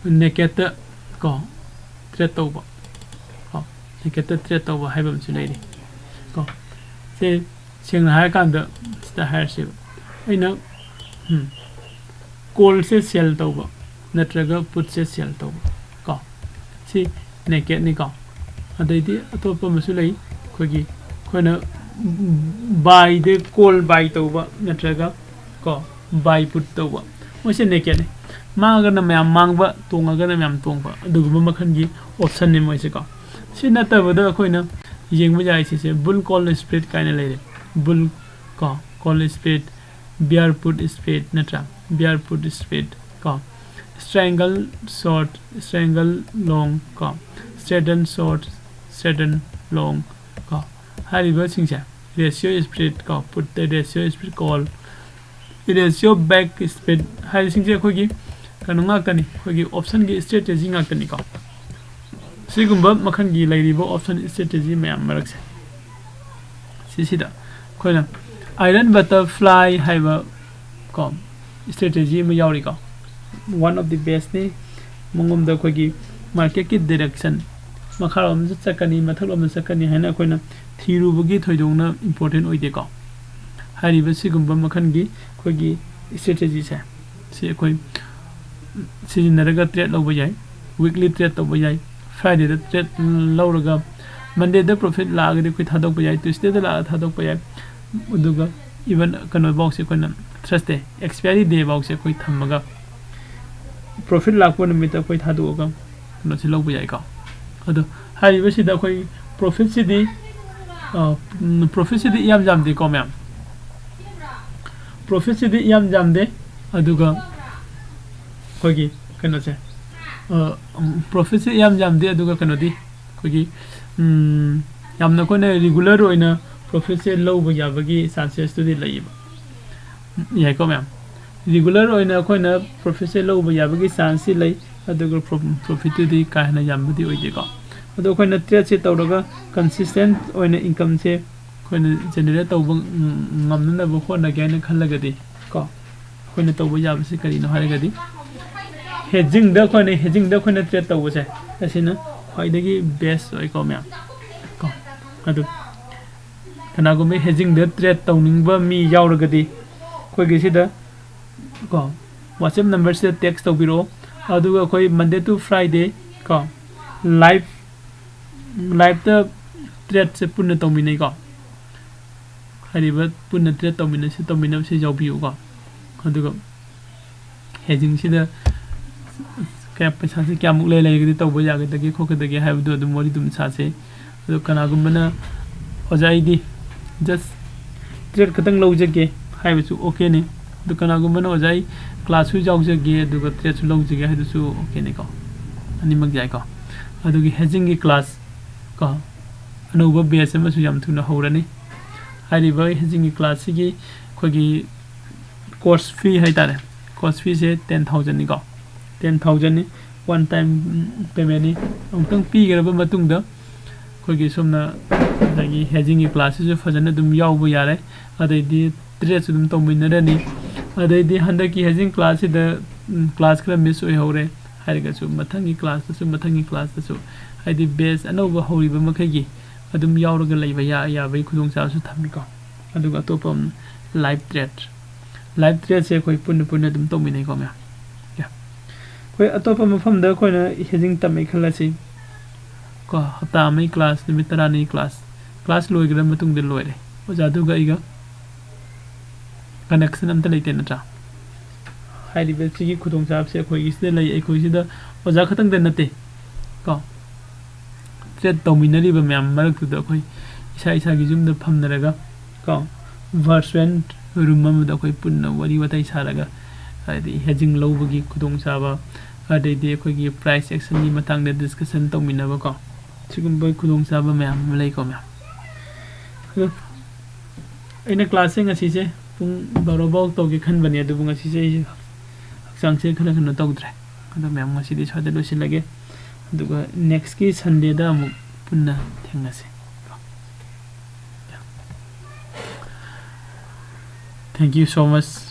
nakedꯇ ꯀꯣ, trade ꯇꯧꯕ ꯀꯣ, nakedꯇ trade ꯇꯧꯕ ꯍꯥꯏꯕ ꯑꯃꯁꯨ ꯂꯩꯔꯤ ꯀꯣ꯫ ꯁꯦ ꯁꯦꯡꯅ ꯍꯥꯏꯔꯀꯥꯟꯗ ꯁꯤꯗ ꯍꯥꯏꯔꯁꯦꯕ, ꯑꯩꯅ, ꯎꯝ, callꯁꯦ sell ꯇꯧꯕ ꯅꯠꯇ꯭ꯔꯒ putꯁꯦ sell ꯇꯧꯕ ꯀꯣ, ꯁꯤ nakedꯅꯤꯀꯣ꯫ ꯑꯗꯩꯗꯤ ꯑꯇꯣꯞꯄ ꯑꯃꯁꯨ ꯂꯩ, ꯑꯩꯈꯣꯏꯒꯤ, ꯑꯩꯈꯣꯏꯅ buyꯗ call buy ꯇꯧꯕ ꯅꯠꯇ꯭ꯔꯒ ꯀꯣ, buy put ꯇꯧꯕ, ꯃꯣꯏꯁꯦ nakedꯅꯤ꯫ ꯃꯥꯡꯉꯒꯅ ꯃꯌꯥꯝ ꯃꯥꯡꯕ, ꯇꯣꯡꯉꯒꯅ ꯃꯌꯥꯝ ꯇꯣꯡꯕ, ꯑꯗꯨꯒꯨꯝꯕ ꯃꯈꯜꯒꯤ optionꯅꯤ ꯃꯣꯏꯁꯦꯀꯣ꯫ ꯁꯤ ꯅꯠꯇꯕꯗ ꯑꯩꯈꯣꯏꯅ ꯌꯦꯡꯕ ꯌꯥꯏ ꯁꯤꯁꯦ, bull call spread ꯀꯥꯏꯅ ꯂꯩꯔꯦ꯫ Bull ꯀꯣ, call spread, bear put spread ꯅꯠꯇ꯭ꯔꯥ? Bear put spread ꯀꯣ, strangle short, strangle long ꯀꯣ, straighten short, straighten long ꯀꯣ, ꯍꯥꯏꯔꯤꯕꯁꯤꯡꯁꯦ, ratio spread ꯀꯣ, putꯇ ratio spread, call, ratio back spread ꯍꯥꯏꯔꯤꯁꯤꯡꯁꯦ ꯑꯩꯈꯣꯏꯒꯤ ꯀꯩꯅꯣ ꯉꯥꯛꯇꯅꯤ, ꯑꯩꯈꯣꯏꯒꯤ optionꯒꯤ strategy ꯉꯥꯛꯇꯅꯤꯀꯣ꯫ ꯁꯤꯒꯨꯝꯕ ꯃꯈꯜꯒꯤ ꯂꯩꯔꯤꯕ option strategy ꯃꯌꯥꯝ ꯃꯔꯛꯁꯦ, ꯁꯤꯁꯤꯗ ꯑꯩꯈꯣꯏꯅ iron butterfly ꯍꯥꯏꯕ ꯀꯣ strategy ꯑꯃ ꯌꯥꯎꯔꯤꯀꯣ꯫ One of the bestꯅꯤ꯫ ꯃꯉꯣꯝꯗ ꯑꯩꯈꯣꯏꯒꯤ marketꯀꯤ direction, ꯃꯈꯥꯔꯣꯝꯗ ꯆꯠꯀꯅꯤ, ꯃꯊꯛꯂꯣꯝꯗ ꯆꯠꯀꯅꯤ ꯍꯥꯏꯅ ꯑꯩꯈꯣꯏꯅ ꯊꯤꯔꯨꯕꯒꯤ ꯊꯣꯏꯗꯣꯛꯅ important ꯑꯣꯏꯗꯦꯀꯣ꯫ ꯍꯥꯏꯔꯤꯕ ꯁꯤꯒꯨꯝꯕ ꯃꯈꯜꯒꯤ ꯑꯩꯈꯣꯏꯒꯤ strategyꯁꯦ, ꯁꯤ ꯑꯩꯈꯣꯏ ꯁꯤꯖꯤꯟꯅꯔꯒ trade ꯂꯧꯕ ꯌꯥꯏ꯫ Weekly trade ꯇꯧꯕ ꯌꯥꯏ꯫ Fridayꯗ trade ꯂꯧꯔꯒ Mondayꯗ profit ꯂꯥꯛꯑꯒꯗꯤ ꯑꯩꯈꯣꯏ ꯊꯥꯗꯣꯛꯄ ꯌꯥꯏ, Tuesdayꯗ ꯂꯥꯛꯑꯒ ꯊꯥꯗꯣꯛꯄ ꯌꯥꯏ꯫ ꯑꯗꯨꯒ even ꯀꯩꯅꯣꯐꯥꯎꯁꯦ ꯑꯩꯈꯣꯏꯅ Thursday expiry day ꯐꯥꯎꯁꯦ ꯑꯩꯈꯣꯏ ꯊꯝꯃꯒ profit ꯂꯥꯛꯄ ꯅꯨꯃꯤꯠꯇ ꯑꯩꯈꯣꯏ ꯊꯥꯗꯣꯛꯑꯒ ꯀꯩꯅꯣꯁꯤ ꯂꯧꯕ ꯌꯥꯏꯀꯣ꯫ ꯑꯗꯣ ꯍꯥꯏꯔꯤꯕꯁꯤꯗ ꯑꯩꯈꯣꯏ profitꯁꯤꯗꯤ, ꯑ, ꯎꯝ, profitꯁꯤꯗꯤ ꯏꯌꯥꯝ ꯌꯥꯝꯗꯦꯀꯣ ꯃꯌꯥꯝ꯫ Profitꯁꯤꯗꯤ ꯏꯌꯥꯝ ꯌꯥꯝꯗꯦ꯫ ꯑꯗꯨꯒ ꯑꯩꯈꯣꯏꯒꯤ ꯀꯩꯅꯣꯁꯦ, ꯑ, ꯎꯝ, profitꯁꯤ ꯏꯌꯥꯝ ꯌꯥꯝꯗꯦ꯫ ꯑꯗꯨꯒ ꯀꯩꯅꯣꯗꯤ ꯑꯩꯈꯣꯏꯒꯤ, ꯎꯝ, ꯌꯥꯝꯅ ꯑꯩꯈꯣꯏꯅ regular ꯑꯣꯏꯅ profitꯁꯦ ꯂꯧꯕ ꯌꯥꯕꯒꯤ chancesꯇꯨꯗꯤ ꯂꯩꯌꯦꯕ꯫ ꯌꯥꯏꯀꯣ ꯃꯌꯥꯝ? Regular ꯑꯣꯏꯅ ꯑꯩꯈꯣꯏꯅ profitꯁꯦ ꯂꯧꯕ ꯌꯥꯕꯒꯤ chanceꯁꯤ ꯂꯩ, ꯑꯗꯨꯒ pro-, profitꯇꯨꯗꯤ ꯀꯥ ꯍꯦꯟꯅ ꯌꯥꯝꯕꯗꯤ ꯑꯣꯏꯗꯦꯀꯣ꯫ ꯑꯗꯣ ꯑꯩꯈꯣꯏꯅ tradeꯁꯦ ꯇꯧꯔꯒ consistent ꯑꯣꯏꯅ incomeꯁꯦ ꯑꯩꯈꯣꯏꯅ generate ꯇꯧꯕ ꯉꯝꯅꯅꯕ ꯍꯣꯠꯅꯒꯦ ꯍꯥꯏꯅ ꯈꯜꯂꯒꯗꯤ ꯀꯣ, ꯑꯩꯈꯣꯏꯅ ꯇꯧꯕ ꯌꯥꯕꯁꯤ ꯀꯔꯤꯅꯣ ꯍꯥꯏꯔꯒꯗꯤ, hedgingꯗ ꯑꯩꯈꯣꯏꯅ, hedgingꯗ ꯑꯩꯈꯣꯏꯅ trade ꯇꯧꯕꯁꯦ, ꯑꯁꯤꯅ ꯈ꯭ꯋꯥꯏꯗꯒꯤ best ꯑꯣꯏꯀꯣ ꯃꯌꯥꯝ ꯀꯣ꯫ ꯑꯗꯨ ꯀꯅꯥꯒꯨꯝꯕ hedgingꯗ trade ꯇꯧꯅꯤꯡꯕ ꯃꯤ ꯌꯥꯎꯔꯒꯗꯤ ꯑꯩꯈꯣꯏꯒꯤ ꯁꯤꯗ ꯀꯣ, WhatsApp numberꯁꯤꯗ text ꯇꯧꯕꯤꯔꯛꯑꯣ꯫ ꯑꯗꯨꯒ ꯑꯩꯈꯣꯏ Monday to Friday ꯀꯣ, live, liveꯇ tradeꯁꯦ ꯄꯨꯟꯅ ꯇꯧꯃꯤꯟꯅꯩꯀꯣ꯫ ꯍꯥꯏꯔꯤꯕ ꯄꯨꯟꯅ trade ꯇꯧꯃꯤꯟꯅꯁꯤ, ꯇꯧꯃꯤꯟꯅꯕꯁꯤ ꯌꯥꯎꯕꯤꯌꯨꯀꯣ꯫ ꯑꯗꯨꯒ hedgingꯁꯤꯗ ꯀꯌꯥ, ꯄꯩꯁꯥꯁꯤ ꯀꯌꯥꯃꯨꯛ ꯂꯩ, ꯂꯩꯔꯒꯗꯤ ꯇꯧꯕ ꯌꯥꯒꯗꯒꯦ ꯈꯣꯠꯀꯗꯒꯦ ꯍꯥꯏꯕꯗꯨ ꯑꯗꯨꯝ ꯋꯥꯔꯤ ꯑꯗꯨꯝ ꯁꯥꯁꯦ꯫ ꯑꯗꯣ ꯀꯅꯥꯒꯨꯝꯕꯅ "ꯑꯣꯖꯥ, ꯑꯩꯗꯤ just trade ꯈꯛꯇꯪ ꯂꯧꯖꯒꯦ" ꯍꯥꯏꯕꯁꯨ okayꯅꯤ꯫ ꯑꯗꯣ ꯀꯅꯥꯒꯨꯝꯕꯅ "ꯑꯣꯖꯥ, ꯑꯩ classꯁꯨ ꯌꯥꯎꯖꯒꯦ ꯑꯗꯨꯒ tradeꯁꯨ ꯂꯧꯖꯒꯦ" ꯍꯥꯏꯗꯨꯁꯨ okayꯅꯤꯀꯣ꯫ ꯑꯅꯤꯃꯛ ꯌꯥꯏꯀꯣ꯫ ꯑꯗꯨꯒꯤ hedgingꯒꯤ class ꯀꯣ, ꯑꯅꯧꯕ batch ꯑꯃꯁꯨ ꯌꯥꯝ ꯊꯨꯅ ꯍꯧꯔꯅꯤ꯫ ꯍꯥꯏꯔꯤꯕ hedgingꯒꯤ classꯁꯤꯒꯤ ꯑꯩꯈꯣꯏꯒꯤ course fee ꯍꯥꯏꯇꯥꯔꯦ, course feeꯁꯦ ten thousandꯅꯤꯀꯣ, ten thousandꯅꯤ꯫ One time payment ꯅꯤ꯫ ꯑꯃꯨꯛꯇꯪ ꯄꯤꯈ꯭ꯔꯕ ꯃꯇꯨꯡꯗ ꯑꯩꯈꯣꯏꯒꯤ ꯁꯣꯝꯅ ꯉꯁꯥꯏꯒꯤ hedging ꯒꯤ class ꯁꯤꯁꯨ ꯐꯖꯅ ꯑꯗꯨꯝ ꯌꯥꯎꯕ ꯌꯥꯔꯦ꯫ ꯑꯗꯩꯗꯤ trade ꯁꯨ ꯑꯗꯨꯝ ꯇꯧꯃꯤꯟꯅꯔꯅꯤ꯫ ꯑꯗꯩꯗꯤ ꯍꯟꯗꯛꯀꯤ hedging class ꯁꯤꯗ class ꯈꯔ miss ꯑꯣꯏꯍꯧꯔꯦ ꯍꯥꯏꯔꯒꯁꯨ ꯃꯊꯪꯒꯤ class ꯇꯁꯨ, ꯃꯊꯪꯒꯤ class ꯇꯁꯨ, ꯍꯥꯏꯗꯤ batch ꯑꯅꯧꯕ ꯍꯧꯔꯤꯕ ꯃꯈꯩꯒꯤ ꯑꯗꯨꯝ ꯌꯥꯎꯔꯒ ꯂꯩꯕ ꯌꯥ-, ꯌꯥꯕꯒꯤ ꯈꯨꯗꯣꯡꯆꯥꯕꯁꯨ ꯊꯝꯃꯤꯀꯣ꯫ ꯑꯗꯨꯒ ꯑꯇꯣꯞꯄ ꯑꯃꯅ live trade꯫ Live trade ꯁꯦ ꯑꯩꯈꯣꯏ ꯄꯨꯟꯅ ꯄꯨꯟꯅ ꯑꯗꯨꯝ ꯇꯧꯃꯤꯟꯅꯩꯀꯣ ꯃꯌꯥꯝ꯫ ꯌꯥ꯫ ꯑꯩꯈꯣꯏ ꯑꯇꯣꯞꯄ ꯃꯐꯝꯗ ꯑꯩꯈꯣꯏꯅ hedging ꯇꯝꯃꯦ ꯈꯜꯂꯁꯤ꯫ ꯀꯣ, ꯍꯞꯇꯥ ꯑꯃꯒꯤ class, ꯅꯨꯃꯤꯠ ꯇꯔꯥꯅꯤꯒꯤ class꯫ Class ꯂꯣꯏꯈ꯭ꯔ ꯃꯇꯨꯡꯗ ꯂꯣꯏꯔꯦ꯫ ꯑꯣꯖꯥꯗꯨꯒ ꯑꯩꯒ connection ꯑꯝꯇ ꯂꯩꯇꯦ ꯅꯠꯇ꯭ꯔꯥ? ꯍꯥꯏꯔꯤꯕ ꯁꯤꯒꯤ ꯈꯨꯗꯣꯡꯆꯥꯕꯁꯦ ꯑꯩꯈꯣꯏꯒꯤ ꯁꯤꯗ ꯂꯩ, ꯑꯩꯈꯣꯏ ꯁꯤꯗ ꯑꯣꯖꯥ ꯈꯛꯇꯪꯗ ꯅꯠꯇꯦ ꯀꯣ, trade ꯇꯧꯃꯤꯟꯅꯔꯤꯕ ꯃꯌꯥꯝ ꯃꯔꯛꯇꯨꯗ ꯑꯩꯈꯣꯏ ꯏꯁꯥ ꯏꯁꯥꯒꯤ ꯌꯨꯝꯗ ꯐꯝꯅꯔꯒ ꯀꯣ, virtual room ꯑꯃꯗ ꯑꯩꯈꯣꯏ ꯄꯨꯟꯅ ꯋꯥꯔꯤ ꯋꯥꯇꯥꯏ ꯁꯥꯔꯒ, ꯍꯥꯏꯗꯤ hedging ꯂꯧꯕꯒꯤ ꯈꯨꯗꯣꯡꯆꯥꯕ, ꯑꯗꯩꯗꯤ ꯑꯩꯈꯣꯏꯒꯤ price action ꯒꯤ ꯃꯇꯥꯡꯗ discussion ꯇꯧꯃꯤꯟꯅꯕ ꯀꯣ, ꯁꯤꯒꯨꯝꯕ ꯈꯨꯗꯣꯡꯆꯥꯕ ꯃꯌꯥꯝ ꯑꯃ ꯂꯩꯀꯣ ꯃꯌꯥꯝ꯫ ꯑꯗꯣ ꯑꯩꯅ class ꯁꯦ ꯉꯁꯤꯁꯦ ꯄꯨꯡ ꯕꯥꯔꯣ ꯐꯥꯎ ꯇꯧꯒꯦ ꯈꯟꯕꯅꯦ, ꯑꯗꯨꯕꯨ ꯉꯁꯤꯁꯦ ꯑꯩꯁꯦ ꯍꯛꯆꯥꯡꯁꯦ ꯈꯔ ꯀꯩꯅꯣ ꯇꯧꯗ꯭ꯔꯦ꯫ ꯑꯗꯣ ꯃꯌꯥꯝ, ꯉꯁꯤꯗꯤ ꯁ꯭ꯋꯥꯏꯗ ꯂꯣꯏꯁꯤꯜꯂꯒꯦ, ꯑꯗꯨꯒ next ꯀꯤ Sunday ꯗ ꯑꯃꯨꯛ ꯄꯨꯟꯅ ꯊꯦꯡꯅꯁꯦ꯫ Thank you so much꯫